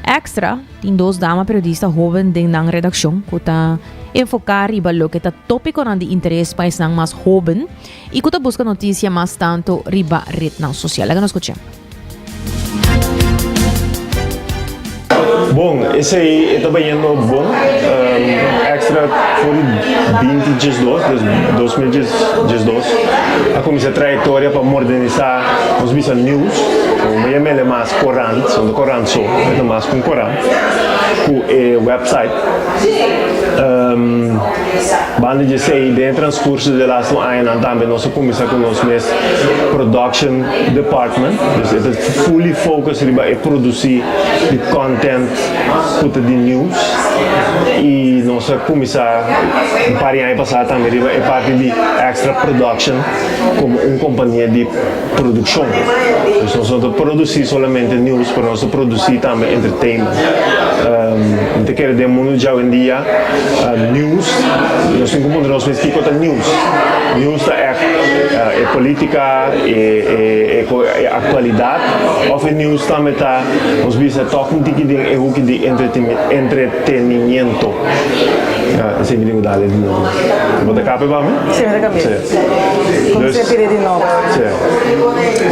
Extra tin dos dama periodista hoben den nan redakshon ku ta enfoká riba loke ta tópikonan di interes pa esnan mas hoben i ku ta buska notisia mas tantu riba retnan sosial. Laga nos skuch'é. Bon, esei e ta bayendo bon. Extra for di binti diesdos, dus 2012, a kuminsá trayektoria pa modernisá nos bisa news. Bo yam'el e mas korant, no ta korant so, e ta mas ku un korant, ku e website. Banda di esei, den e transcurso di e laatste añanan tambe nos a cuminsa cu nos mes production department. Dus e ta fully focus riba e produci di content cu ta di news. Y nos a cuminsa un par di aña pasa tambe riba e parti di extra production como un compania di produccion. Dus nos no ta produci solamente news, pero nos ta produci tambe entertainment. Mi ta kere den mundo djawendia news, nos tin ku puntra nos mes kiko ta news. News ta ègt e politica, e e actualidad of e news tambe ta nos bisa tòg un tiki den e huki di entretenimiento. Esei mi tin ku dale di nobo. Bo ta kapia pa mi? Si, mi ta kapia. Si. Kon se pidi di nobo ahora? Si.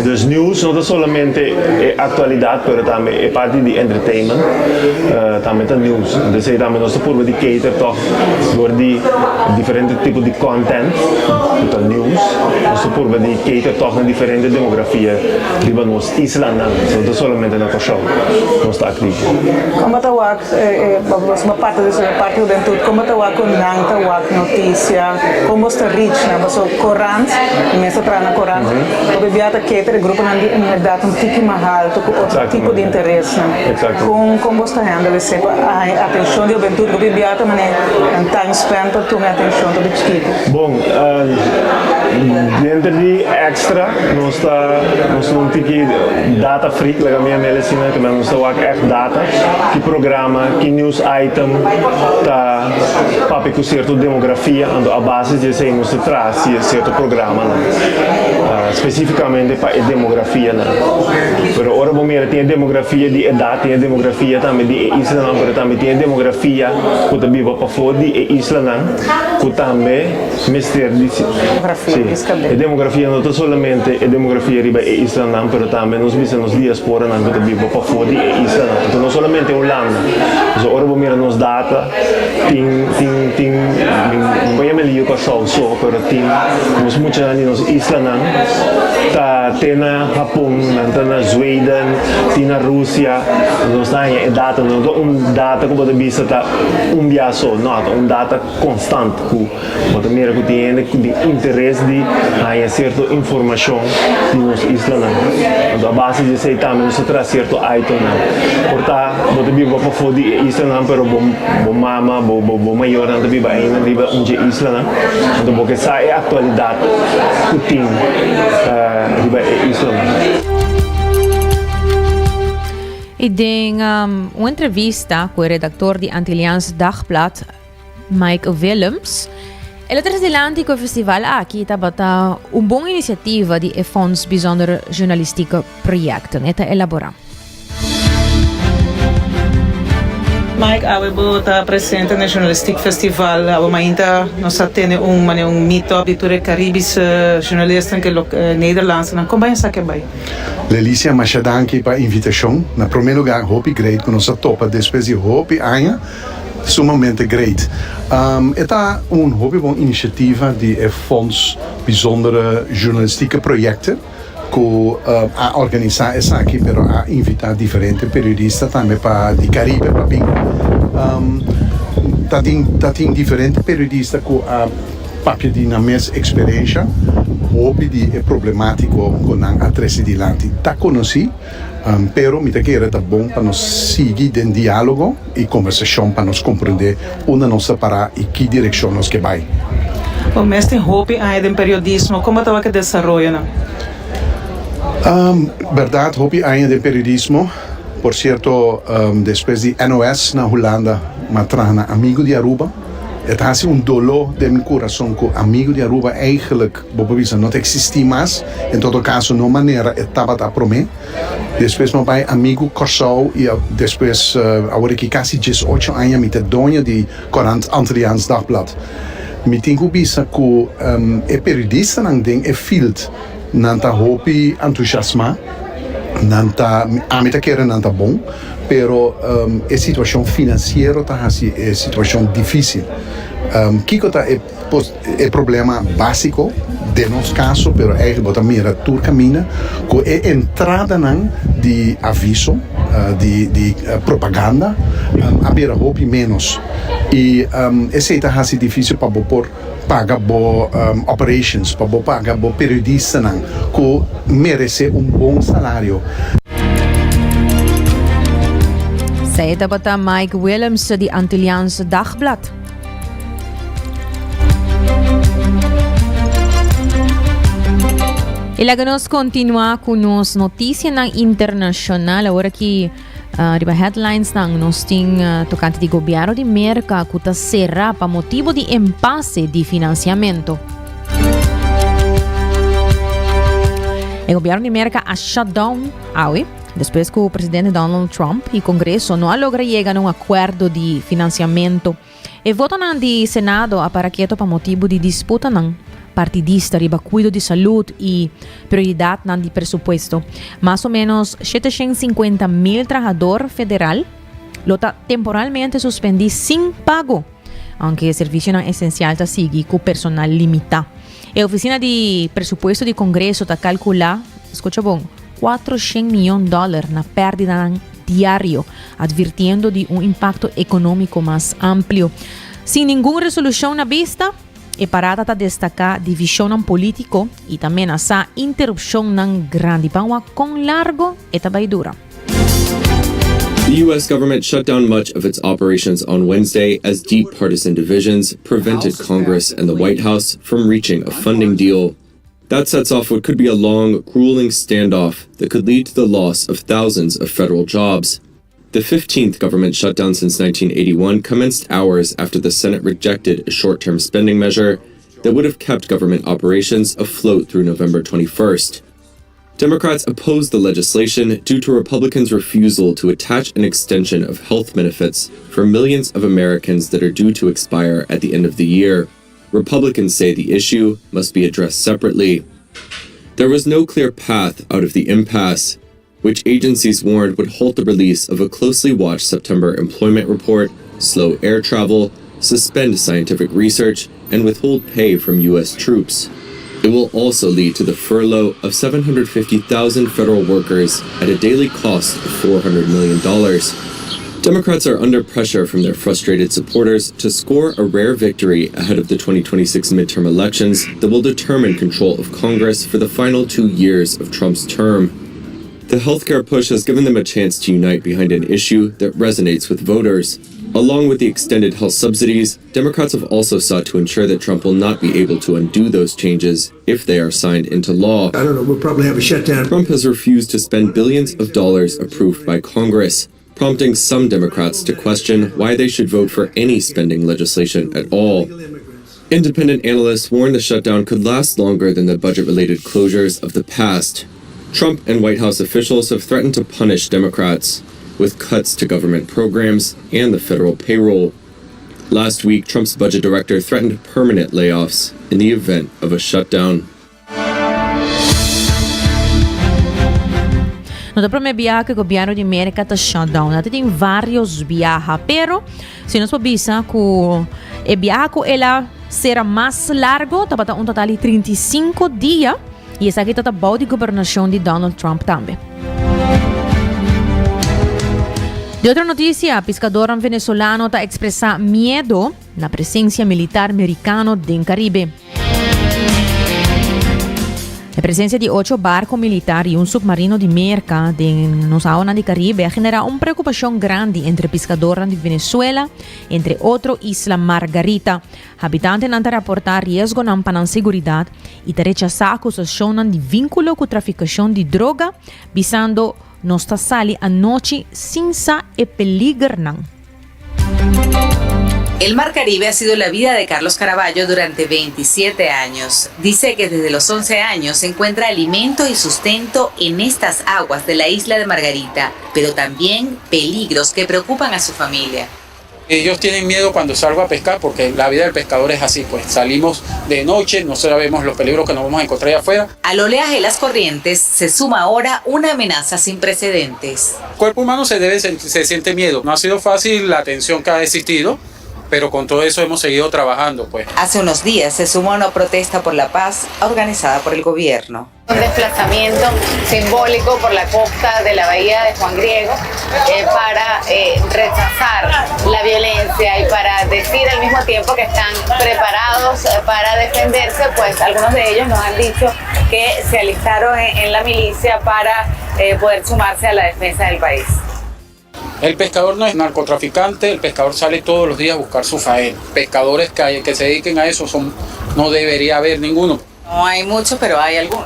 Dus news no ta solamente e aktualidat, pero tambe e parti di entertainment tambe ta news. Entonces ei tambe nos ta purba di cater tòg dor di diferente tipo di content ku ta news. Nos ta purba di cater tòg na diferente demografia riba nos islanan. No ta solamente na Kòrsou nos ta aktivo. Kon bo ta wak Bo parti di e parti hubentut, kon bo ta wak ku nan ta wak notisia, kon bo ta reach nan? Pasobra korant, mi mes ta traha na korant, hopi bia ta cater e gruponan di un edat un tiki mas haltu ku otro tipo di interesnan. Kon kon bo ta handle esei pa haña atenshon di hubentut? Hopi bia ta manera nan time span pa tuma e atenshon ta hopi chikitu. Bon, denter di extra nos ta nos ta un tiki data freak, laga mi yam'el asina, ke nos ta wak ègt data. Ki programa, ki news item ta papia ku sierto demografia, anto a base di esei nos ta traha sierto programanan spesifikamente pa e demografianan. Pero ora bo mira tin e demografia di edat, tin e demografia tambe di e islanan, pero tambe tin e demografia ku ta biba pafó di e islanan ku tambe Mester di si. E demografia no ta solamente e demografia riba e islanan, pero tambe nos bisa nos diasporanan ku ta biba pafó di e islanan. Anto no solamente Hulanda. Pasobra ora bo mira nos data, tin, tin, tin, mi no por yama e liu Kòrsou so, pero tin nos muchanan di nos islanan ta te na Hapon, nan ta na Zweden, tin na Rusia. Nos ta haña e data, no ta un data ku bo ta bisa ta un bia so, no, ta un data. Konstant ku bo ta mira ku tin hende ku tin interes di haña sierto informashon di nos islanan. Anto a base di esei tambe nos ta traha sierto itemnan. Por ta bo ta biba pafó di e islanan pero bo bo mama, bo bo mayornan ta biba ainda riba un dje islanan. Anto bo ke sa e aktualidat ku tin riba e islanan. I den un entrevista ku e redaktor di Antilliaans Dagblad, Mike Willems, el a trese dilanti ku e festival aki tabata un bon inisiativa di e Fonds Bijzondere Journalistieke Projecten. E ta elaborá. Mike, awe bo ta presente na e Journalistiek Festival. Awe mainta nos a tene un manera un meet-up di tur e Caribische journalisten ku e Nederlandsenan. Kon bai esaki a bai? Lelicia, masha danki pa invitashon. Na prome lugar, hopi great ku nos a topa despues di hopi aña. Sumamente great. E ta un hopi bon inisiativa di e Fonds Bijzondere Journalistieke Projecten ku a organisá esaki pero a invitá diferente periodista tambe pa di Caribe pa bin. Ta tin ta tin diferente periodista ku a papia di nan mes eksperensha, hopi di e problemátiko ku nan a trese dilanti ta konosí. Pero mi ta kere ta bon pa nos sigui den diálogo i kombersashon pa nos komprendé unda nos ta pará i ki direkshon nos ke bai. Bo mes tin hopi aña den periodismo, kon bo ta wak e desaroyonan? Bèrdat, hopi aña den periodismo. Por sierto, despues di NOS na Hulanda, m'a traha na Amigo di Aruba. E ta hasi un doló den mi kurason ku Amigo di Aruba eigenlijk bo por bisa no ta eksistí mas, en todo kaso no manera e tabata promé. Despues mi a bai Amigu Kòrsou i despues awor aki kasi diesocho aña mi ta doño di Korant Antilliaans Dagblad. Mi tin ku bisa ku e periodistanan den e field nan ta hopi entusiasmá, nan ta, ami ta kere nan ta bon, pero e situashon finansiero ta hasi e situashon difísil. Kiko ta e e problema básiko den nos kaso, pero eigenlijk bo ta mira tur kaminda ku e entradanan di aviso, di di propaganda a bira hopi ménos i esei ta hasi difísil pa bo por paga bo operations, pa bo paga bo periodistanan ku meresé un bon salario. Esei tabata Mike Willemse di Antilliaans Dagblad. Y laga nos continua cu nos noticianan internacional. Awor aki uh, riba headlines nan nos tin uh, tocante di gobierno di Merca cu ta cerra pa motibo di impasse di financiamento. E gobierno di Merca a shut down awe despues cu presidente Donald Trump y Congreso no a logra yega na un acuerdo di financiamento. E votonan di Senado a para keto pa motibu di disputanan partidista riba kuido di salud i prioridatnan di presupuesto. Mas o ménos 750 mil trahador federal lo ta temporalmente suspendí sin pago, aunke servisionan esensial ta sigui ku personal limitá. E Ofisina di Presupuesto di Kongreso ta kalkulá, skucha bon, 400 mion dòler na pèrdidanan diario, advirtiendo di un impacto economico mas amplio. Sin ningun resolucion na bista, e parada ta destaca divisionnan politico y ta menasa interrupcionnan grandi. Ban wak con largo e ta bay dura. The U.S. government shut down much of its operations on Wednesday as deep partisan divisions prevented Congress and the White House from reaching a funding deal. That sets off what could be a long, grueling standoff that could lead to the loss of thousands of federal jobs. The 15th government shutdown since 1981 commenced hours after the Senate rejected a short term spending measure that would have kept government operations afloat through November 21st. Democrats opposed the legislation due to Republicans' refusal to attach an extension of health benefits for millions of Americans that are due to expire at the end of the year. Republicans say the issue must be addressed separately. There was no clear path out of the impasse, which agencies warned would halt the release of a closely watched September employment report, slow air travel, suspend scientific research, and withhold pay from U.S. troops. It will also lead to the furlough of 750,000 federal workers at a daily cost of $400 million. Democrats are under pressure from their frustrated supporters to score a rare victory ahead of the 2026 midterm elections that will determine control of Congress for the final two years of Trump's term. The healthcare push has given them a chance to unite behind an issue that resonates with voters. Along with the extended health subsidies, Democrats have also sought to ensure that Trump will not be able to undo those changes if they are signed into law. I don't know, we'll probably have a shutdown. Trump has refused to spend billions of dollars approved by Congress, prompting some Democrats to question why they should vote for any spending legislation at all. Independent analysts warn the shutdown could last longer than the budget related closures of the past. Trump and White House officials have threatened to punish Democrats with cuts to government programs and the federal payroll. Last week, Trump's budget director threatened permanent layoffs in the event of a shutdown. No ta prome biaha ku gobierno di Merka ta shut down. Ta tin varios biaha, pero si nos por bisa ku e biaha ku el a sera mas largo tabata un total di 35 dia y esaki ta bou di gobernashon di Donald Trump tambe. Di otro noticia, piscadornan venezolano ta expresa miedo na presencia militar mericano den Caribe. E presencia di ocho barco militar y un submarino di Merca den nos awanan di Caribe a genera un preocupacion grandi entre piscadornan di Venezuela, entre otro Isla Margarita. Habitantenan ta raporta riesgonan pa nan seguridad y ta rechasa acusacionnan di vinculo cu traficacion di droga, bisando nos ta sali anochi sin sa e peligernan. El Mar Caribe ha sido la vida de Carlos Caraballo durante 27 años. Dice que desde los 11 años encuentra alimento y sustento en estas aguas de la isla de Margarita, pero también peligros que preocupan a su familia. Ellos tienen miedo cuando salgo a pescar porque la vida del pescador es así, pues salimos de noche, no sabemos los peligros que nos vamos a encontrar allá afuera. Al oleaje de las corrientes se suma ahora una amenaza sin precedentes. El cuerpo humano se, debe, se siente miedo. No ha sido fácil la tensión que ha existido, pero con todo eso hemos seguido trabajando. Pues. Hace unos días se sumó a una protesta por la paz organizada por el gobierno. Un desplazamiento simbólico por la costa de la bahía de Juan Griego eh, para eh, rechazar la violencia y para decir al mismo tiempo que están preparados eh, para defenderse, pues algunos de ellos nos han dicho que se alistaron en, la milicia para poder sumarse a la defensa del país. El pescador no es narcotraficante, el pescador sale todos los días a buscar su faena. Pescadores que, que se dediquen a eso son, no debería haber ninguno. No hay muchos, pero hay algunos.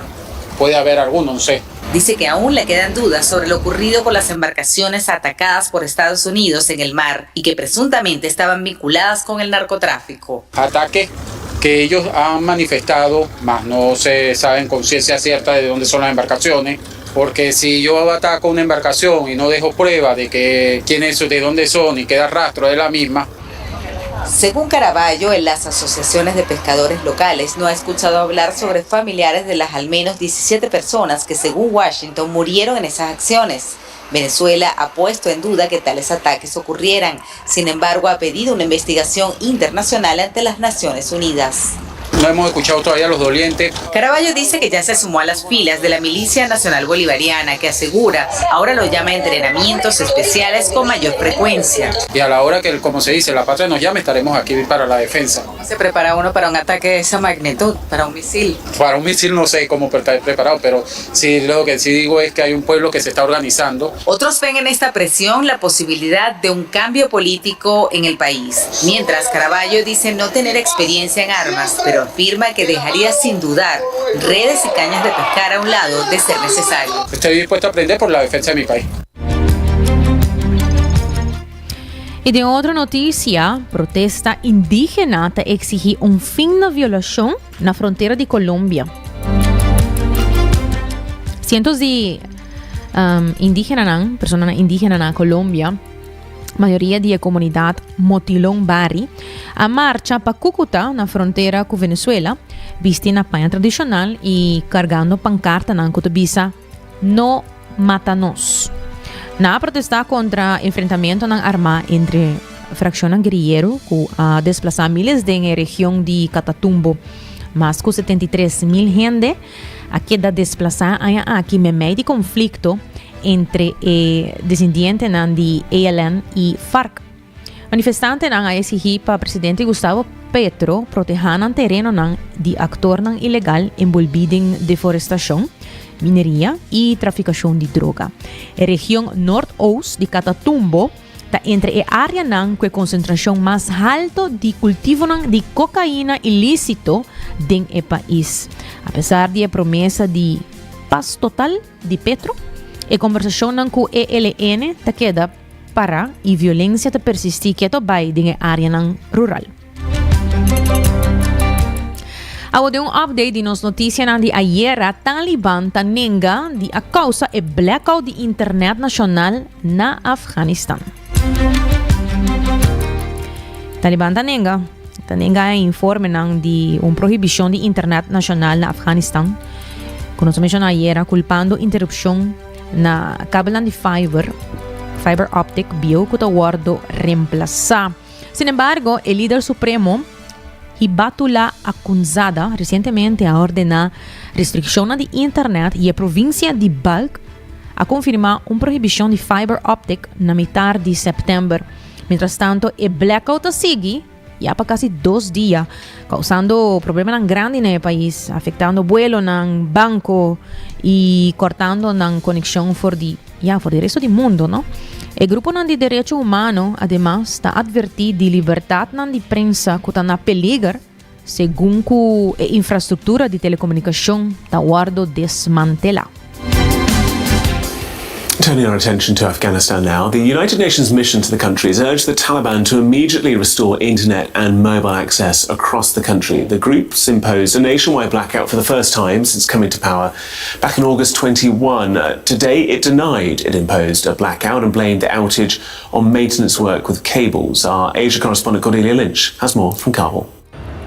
Puede haber algunos, no sé. Dice que aún le quedan dudas sobre lo ocurrido con las embarcaciones atacadas por Estados Unidos en el mar y que presuntamente estaban vinculadas con el narcotráfico. Ataques que ellos han manifestado, mas no se sabe con ciencia cierta de dónde son las embarcaciones, porque si yo ataco una embarcación y no dejo prueba de que quiénes, de dónde son y queda rastro de la misma. Según Caraballo, en las asociaciones de pescadores locales no ha escuchado hablar sobre familiares de las al menos 17 personas que según Washington murieron en esas acciones. Venezuela ha puesto en duda que tales ataques ocurrieran. Sin embargo, ha pedido una investigación internacional ante las Naciones Unidas. No hemos escuchado todavía a los dolientes. Caraballo dice que ya se sumó a las filas de la Milicia Nacional Bolivariana, que asegura ahora lo llama entrenamientos especiales con mayor frecuencia. Y a la hora que, como se dice, la patria nos llame, estaremos aquí para la defensa. ¿Cómo se prepara uno para un ataque de esa magnitud, para un misil? Para un misil no sé cómo estar preparado, pero sí lo que sí digo es que hay un pueblo que se está organizando. Otros ven en esta presión la posibilidad de un cambio político en el país. Mientras Caraballo dice no tener experiencia en armas, pero afirma que dejaría sin dudar redes y cañas de pescar a un lado de ser necesario. Estoy dispuesto a aprender por la defensa de mi país. Y den otro noticia, protesta indigena ta exigi un fin na violacion na frontera di Colombia. Cientos di um, indigenanan, personanan indigena na Colombia, mayoria di e comunidad Motilon Bari, a marcha pa Cucuta na frontera cu Venezuela, bisti na paña tradicional y cargando pancartanan cu ta bisa No mata nos. Nan a protestá kontra enfrentamentonan armá entre frakshonnan guerillero ku a desplasá miles den e region di Catatumbo. Mas ku 73 mil hende a keda desplasá aña aki meimei di konflikto entre e desendientenan di ELN i FARC. Manifestantenan a exigí pa presidente Gustavo Petro protehá nan terenonan di aktornan ilegal enbolbí den deforestashon, mineria i trafikashon di droga. E region noord-oost di Catatumbo ta entre e áreanan ku e konsentrashon mas halto di kultivonan di kokaina ilísito den e pais. Apesar di e promesa di pas total di Petro, e kombersashonnan ku ELN ta keda Para y violencia ta persisti keto bay den e areanan rural. Awo den un update di nos noticianan di ayera, Taliban ta nenga di a causa e blackout di internet nacional na Afghanistan. Taliban ta nenga ta nenga e informenan di un prohibicion di internet nacional na Afghanistan, cu nos a menciona ayera, culpando interrupcion Na kabelnan di fiber, fiber optic, bieu ku ta wòrdu remplasá. Sin embargo, e lider supremo, Hibatullah Akhundzada, resientemente a ordená restrikshonnan di internet i e provinsia di Balkh a konfirmá un prohibishon di fiber optic na mitar di sèptèmber. Mientrastanto, e blackout ta sigui. Ya pa casi dos dia, causando problemanan grandi na e pais, afectando buelonan, banco y cortando nan conexion for di, ya, for di resto di mundo, no? E gruponan di derecho humano, ademas, ta adverti di libertadnan di prensa cu ta na peliger segun cu e infrastructura di telecomunicacion ta wordo desmantela. Turning our attention to Afghanistan now, the United Nations mission to the country has urged the Taliban to immediately restore internet and mobile access across the country. The groups imposed a nationwide blackout for the first time since coming to power back in August 21. Uh, today, it denied it imposed a blackout and blamed the outage on maintenance work with cables. Our Asia correspondent Cordelia Lynch has more from Kabul.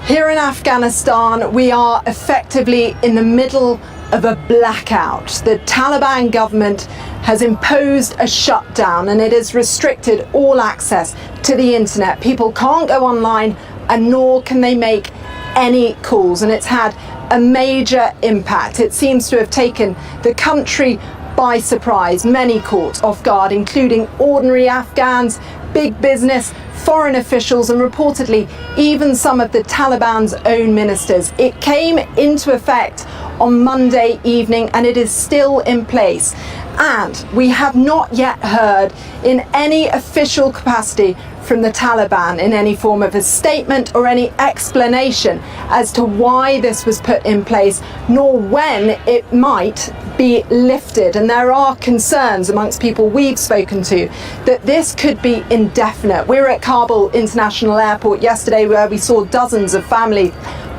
Here in Afghanistan, we are effectively in the middle of a blackout. The Taliban government has imposed a shutdown and it has restricted all access to the internet. People can't go online and nor can they make any calls, and it's had a major impact. It seems to have taken the country by surprise, many caught off guard, including ordinary Afghans, big business, foreign officials, and reportedly even some of the Taliban's own ministers. It came into effect on Monday evening and it is still in place. And we have not yet heard in any official capacity from the Taliban in any form of a statement or any explanation as to why this was put in place, nor when it might be lifted. And there are concerns amongst people we've spoken to that this could be indefinite. We were at Kabul International Airport yesterday where we saw dozens of families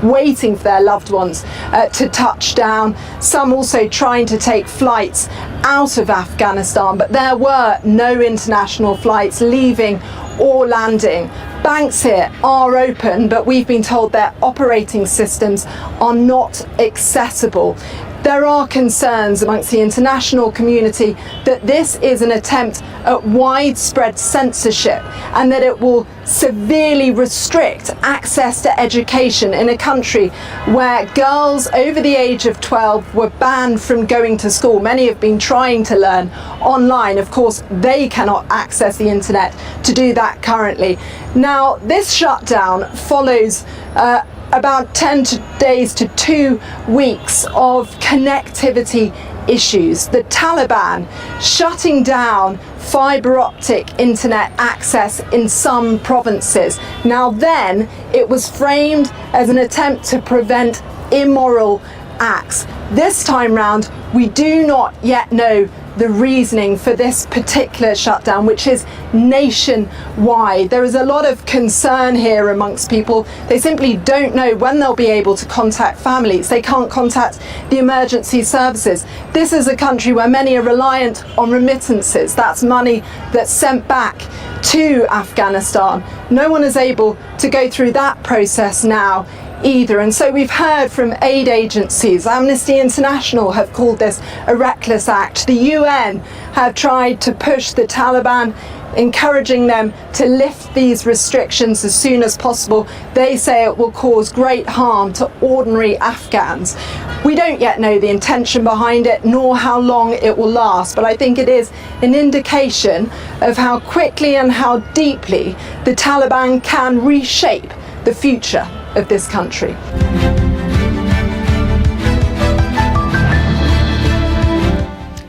waiting for their loved ones uh, to touch down, some also trying to take flights out of Afghanistan, but there were no international flights leaving or landing. Banks here are open, but we've been told their operating systems are not accessible. There are concerns amongst the international community that this is an attempt at widespread censorship and that it will severely restrict access to education in a country where girls over the age of 12 were banned from going to school. Many have been trying to learn online. Of course, they cannot access the internet to do that currently. Now, this shutdown follows uh, about 10 to days to two weeks of connectivity issues. The Taliban shutting down fiber optic internet access in some provinces. Now, then, it was framed as an attempt to prevent immoral acts. This time round, we do not yet know the reasoning for this particular shutdown, which is nationwide. There is a lot of concern here amongst people. They simply don't know when they'll be able to contact families. They can't contact the emergency services. This is a country where many are reliant on remittances. That's money that's sent back to Afghanistan. No one is able to go through that process now either. And so we've heard from aid agencies, Amnesty International have called this a reckless act. The UN have tried to push the Taliban encouraging them to lift these restrictions as soon as possible. They say it will cause great harm to ordinary Afghans. We don't yet know the intention behind it, nor how long it will last, but I think it is an indication of how quickly and how deeply the Taliban can reshape the future of this country.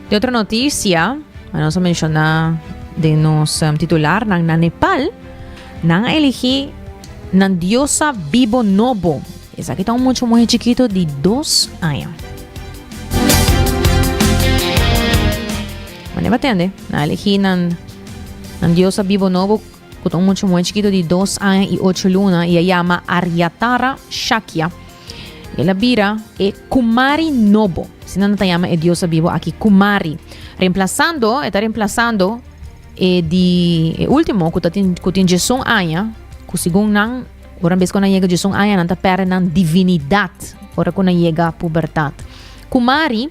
Di otro noticia, nos a menciona den nos um, titular, nan na Nepal, nan a eligi nan diosa bibo nobo. Esaki ta un mucho mujer chiquito di dos aña. Mane batende, nan a eligi nan, nan diosa bibo nobo ku ta un mucha muhé chikitu di dos aña i ocho luna i a yama Aryatara Shakya. El a bira e Kumari nobo. Asina nan ta yama e diosa bibo aki, Kumari. Remplasando, e ta remplasando e di e último ku ta tin ku tin diesun aña, ku segun nan ora bes ku nan yega diesun aña nan ta pèrdè nan divinidat ora ku nan yega pubertat. Kumari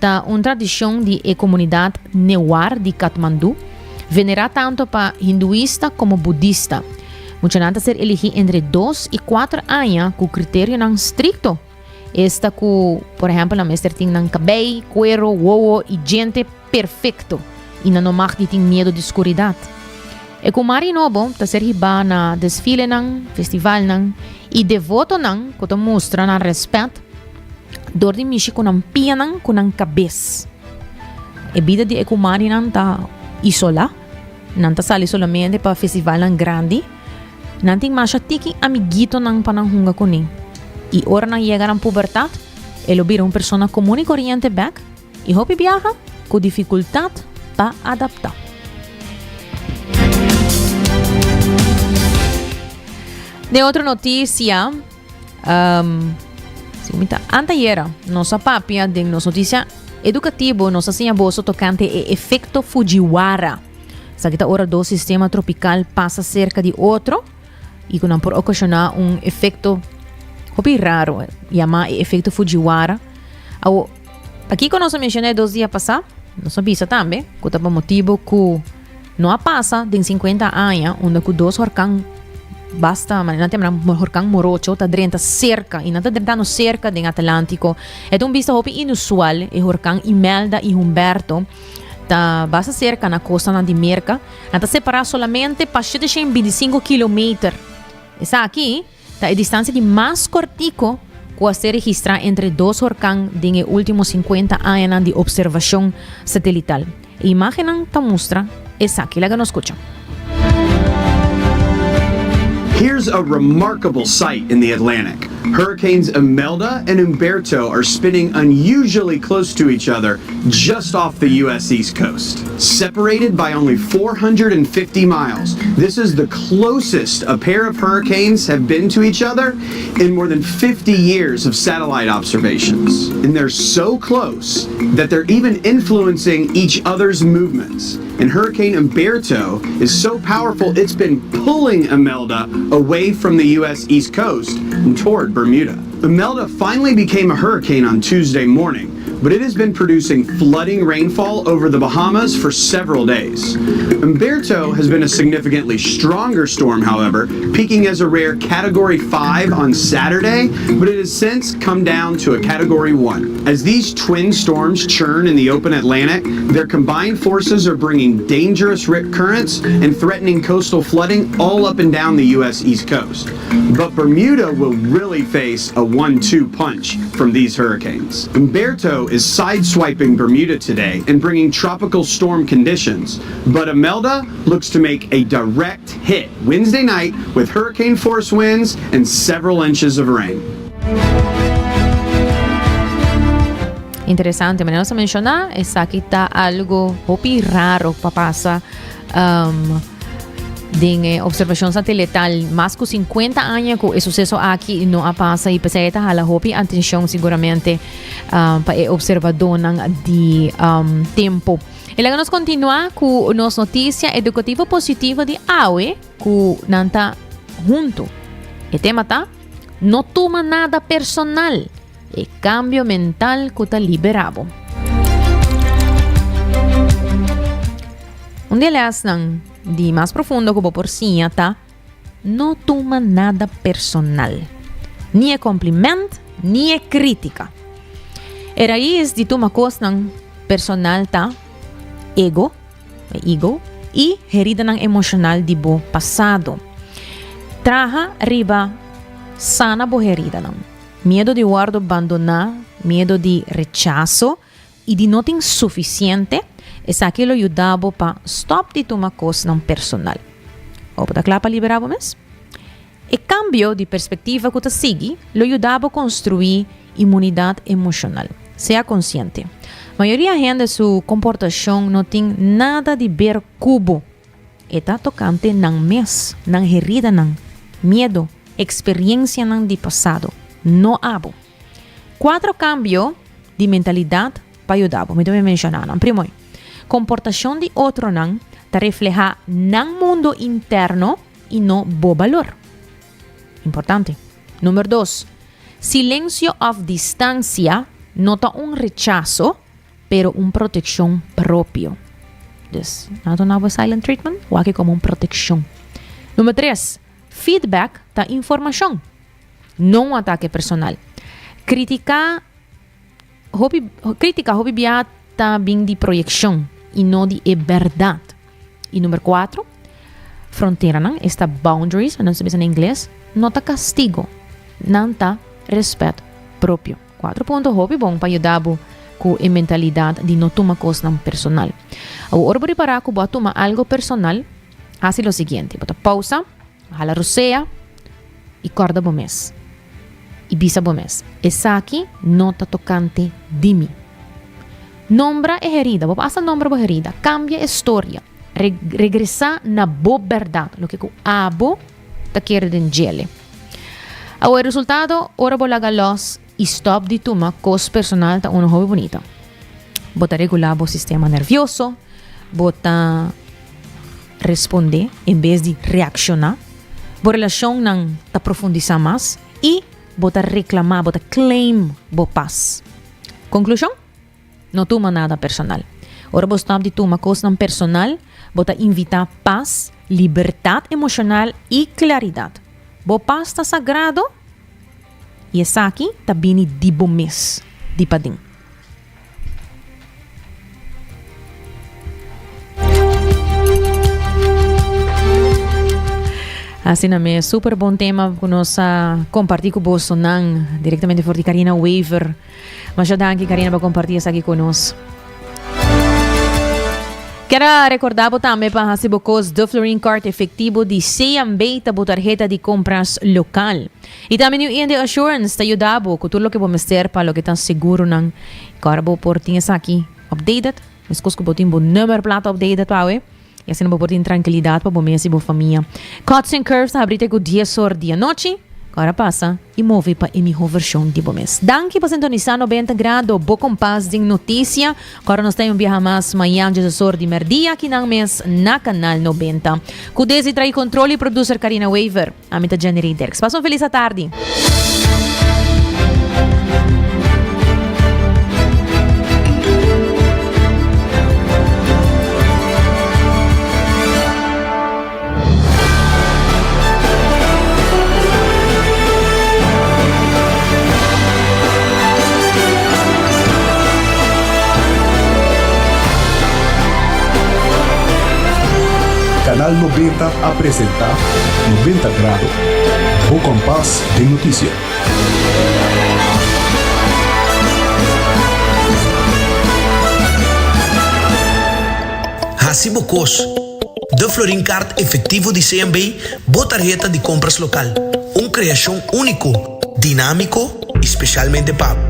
Ta un tradishon di e komunidat Newar di Katmandú, venerá tantu pa hinduista komo budista. Muchanan ta ser eligí entre dos i kuater aña ku kriterionan strikto, esta ku, por ehèmpel, nan mester tin nan kabei, kuero, wowo i djente perfekto i nan no mag di tin miedu di skuridat. E kumari nobo ta ser hibá na desfilenan, festivalnan i devotonan ku ta mustra nan rèspèt Dor di mishi ku nan pianan ku nan kabes. E bida di e kumarinan ta isolá. Nan ta sali solamente pa festivalnan grandi. Nan tin masha tiki amiguitonan pa nan hunga kuné. I ora nan yega nan pubertat, e lo bira un persona komun i koriente bèk i hopi biaha ku difikultat. pa adaptá. Den otro notisia, um, anteayera nos a papia den nos notisia edukativo nos a siña boso tokante e efekto Fujiwara. Esaki ta ora dos sistema tropikal pasa serka di otro i ku nan por okashoná un efekto hopi raro yamá e efekto Fujiwara. Awo, pakiko nos a menshoná e dos dia pasá? Nos a bisa tambe ku ta pa motibu ku no a pasa den 50 aña unda ku dos horkan basta, manera nan ta yama nan horkan morocho ta drenta serka i nan ta drentando serka den Atlantiko. E ta un bista hopi inusual e horkan Imelda i Humberto ta basta serka na kostanan di Merka. Nan ta separá solamente pa 725 kilometer. Esaki ta e distansia di mas kòrtiku ku a ser registrá entre dos horkan den e último 50 añanan di opservashon satelital. E imágennan ta mustra esaki. Laga nos skucha. Here's a remarkable sight in the Atlantic. Hurricanes Imelda and Humberto are spinning unusually close to each other just off the U.S. East Coast. Separated by only 450 miles, this is the closest a pair of hurricanes have been to each other in more than 50 years of satellite observations. And they're so close that they're even influencing each other's movements. And Hurricane Humberto is so powerful it's been pulling Imelda away from the U.S. East Coast and toward Bermuda. Imelda finally became a hurricane on Tuesday morning, but it has been producing flooding rainfall over the Bahamas for several days. Humberto has been a significantly stronger storm, however, peaking as a rare Category 5 on Saturday, but it has since come down to a Category 1. As these twin storms churn in the open Atlantic, their combined forces are bringing dangerous rip currents and threatening coastal flooding all up and down the U.S. East Coast. But Bermuda will really face a 1 2 punch from these hurricanes. Humberto is sideswiping Bermuda today and bringing tropical storm conditions, but Imelda looks to make a direct hit Wednesday night with hurricane force winds and several inches of rain. Interesante, manera nos a menshoná, esaki ta algo hopi raro pa pasa um, den eh, observacion satelital. Mas ku 50 aña ku e suceso aki no a pasa i p'esei ta hala hopi atencion seguramente um, pa e observadornan di um, tempo. I laga nos kontinuá ku nos notisia edukativo positivo di awe ku nan ta huntu. E tema ta No tuma nada personal, e kambio mental ku ta liberá bo. Un di e lèsnan di mas profundo ku bo por siña ta no tuma nada personal, ni e kompliment ni e krítika. E rais di tuma kosnan personal ta ego, ego, i heridanan emoshonal di bo pasado. Traha riba sana bo heridanan. Miedu di wòrdu bandoná, miedu di rechaso i di no tin sufisiente, esaki lo yuda bo pa stòp di tuma kosnan personal. Bo ta kla pa liberá bo mes? E kambio di perspektiva ku ta sigui lo yuda bo konstruí imunidat emoshonal. Sea konsiente. Mayoria hende su komportashon no tin nada di ber ku bo. E ta tokante nan mes, nan heridanan, miedu, eksperensianan di pasado, no abo. Kuatro kambio di mentalidat pa yuda bo. Mi ta menshoná nan. Primoi, komportashon di otronan ta reflehá nan mundu interno i no bo balor. Importante. Number dos, silensio òf distansia no ta un rechaso, pero un protekshon propio. Dus, nan ta duna bo silent treatment, wak komo un protekshon. Number tres, feedback ta informashon, no un atake personal. Kritiká hopi, kritika hopi bia ta bin di proyekshon i no di e bèrdat. I number kuatro, fronteranan, esta boundaries, nan ta bisa na ingles, no ta kastigo, nan ta respet propio. Kuatro punto hopi bon pa yuda bo ku e mentalidat di no tuma kosnan personal. Awor ora bo ripará ku bo a tuma algo personal, hasi lo siguiente, bo ta pousa, hala rosea i kòrda bo mes i bisa bo mes, Esaki no ta tokante di mi. Nombra e herida, bo por hasta nombra bo herida, kambia e storia, regresá na bo bèrdat, loke ku abo ta kere den djele. Awor e resultado ora bo laga lòs i stòp di tuma kos personal ta unu hopi bunita. Bo ta regulá bo sistema nervioso, bo ta respondé en bes di reakshoná, bo relashonnan ta profundisá mas i bo ta reklamá, bo ta claim bo pas. Konklushon? No tuma nada personal. Ora bo stòp di tuma kosnan personal, bo ta invitá pas, libertat emoshonal i klaridat. Bo pas ta sagrado i esaki ta bini di bo mes, di paden. Asina mes, super bon tema ku nos a kompartí ku bosonan direktamente for di Karina Wever. Masha danki Karina pa kompartí esaki ku nos. Kier a rekordá bo tambe pa hasi bo kos De Florin Card efektivo di CMB ta bo tarheta di kompras lokal. I tambe New India Assurance ta yuda bo ku tur loke bo mester pa loke ta seguronan. I ora bo por tin esaki updated, meskos ku bo tin bo nummerplaat updated awe, i asina bo por tin trankilidat pa bo mes i bo famia. Cuts and Curves ta habri te ku dies or di anochi. Ora pasa i move pa e miho vershon di bo mes. Danki pa sintonisá 90 Grado, bo kompas den notisia. Ora nos ta un biaha mas mañan djesesor di merdia akinan mes na Kanal 90. Ku Desi tra'i kontrol i producer Karina Wever. Ami ta Jenny Rey Dirks. Pasa un felis atardi. Canal 90 a presenta 90 Grado, bo kompas den notisia. Hasi bo kos. De Florin Card Efectivo di CMB, bo tarheta di compras local. Un creacion unico, dinamico y specialmente pa bo.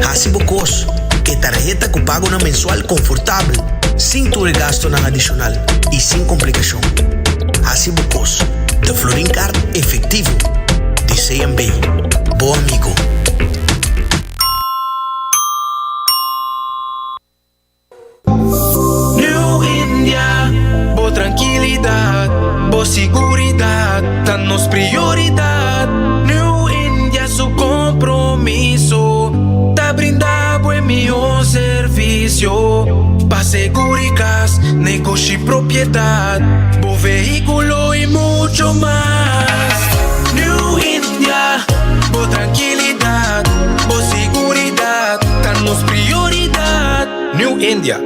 Hasi bo cos. E tarheta cu pagonan mensual confortabel, sin tur e gastonan adicional y sin complicacion. Hasi bo cos. De Florin Card Efectivo di CMB. Bo amigo. New India, bo trankilidat, bo siguridat ta nos prioridat. New India su kompromiso ta brinda bo e mihó servisio pa seguri kas, negoshi, propiedat, bo vehíkulo i mucho mas. New India, bo trankilidat, bo siguridat ta nos prioridat. New India.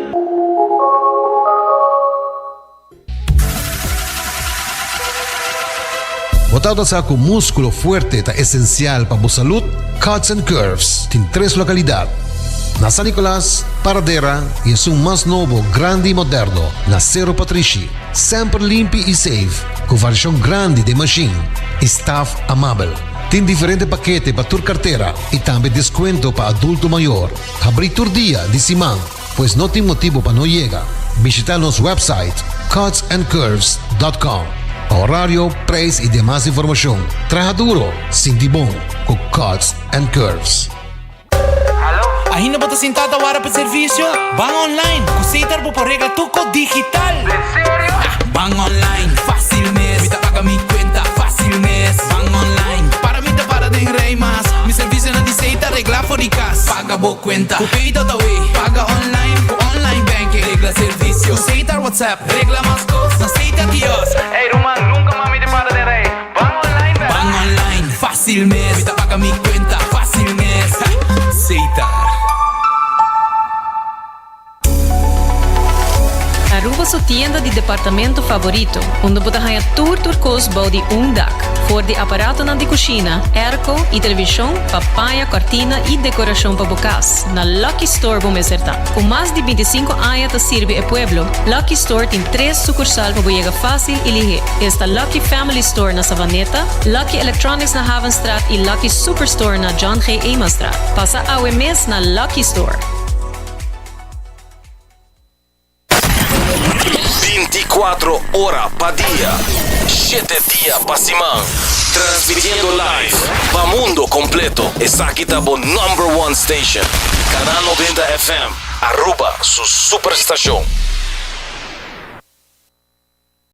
Bo tabata sa ku múskulo fuerte ta esensial pa bo salud? Cuts and Curves tin tres lokalidat, na San Nicolas, Paradera i esun mas nobo, grandi i moderno, na Sero Patrishi. Semper limpi i safe, ku variashon grandi den mashin i staf amabel. Tin diferente pakete pa tur kartera i tambe deskuento pa adulto mayor. Habrí tur dia di siman, pues no tin motibu pa no yega. Bishita nos website cutsandcurves.com pa horario, prijs y demas informacion. Traha duro, sinti bon cu Cuts and Curves. Ainda bo ta sinta ta wara pa servicio? Ban online! Cu Setar bo por regla tur cos digital! Den serio? Ban online, facil mes! Mi ta paga mi cuenta facil mes! Ban online, para mi ta para den rij mas! Mi servicionan di Setar regla for di cas! Paga bo cuenta cu Pay.awe! Paga online cu online banking! Regla servicio cu Setar WhatsApp! Regla mas cos na Setar kiosk! Ey ruman, nunca mas mi ta para den rij! Ban online bera! Ban online, facil mes! Mi ta paga mi cuenta facil mes! Setar. Aruba su tienda di departamento favorito, unda bo ta haña tur tur kos bou di un dak. For di aparatonan di kushina, airco i televishon pa paña, kòrtina i dekorashon pa bo kas, na Lucky Store bo mester ta. Ku mas di bintisinko aña ta sirbi e pueblo, Lucky Store tin tres sukursal pa bo yega fásil i lihé. Esta Lucky Family Store na Savaneta, Lucky Electronics na Havenstraat i Lucky Superstore na John G. Emanstraat. Pasa awe mes na Lucky Store! 24 ora pa dia, 7 dia pa siman. Transmitiendo live pa mundo completo. Esaki ta bo number one station. Canal 90 FM, Aruba, su superstacion.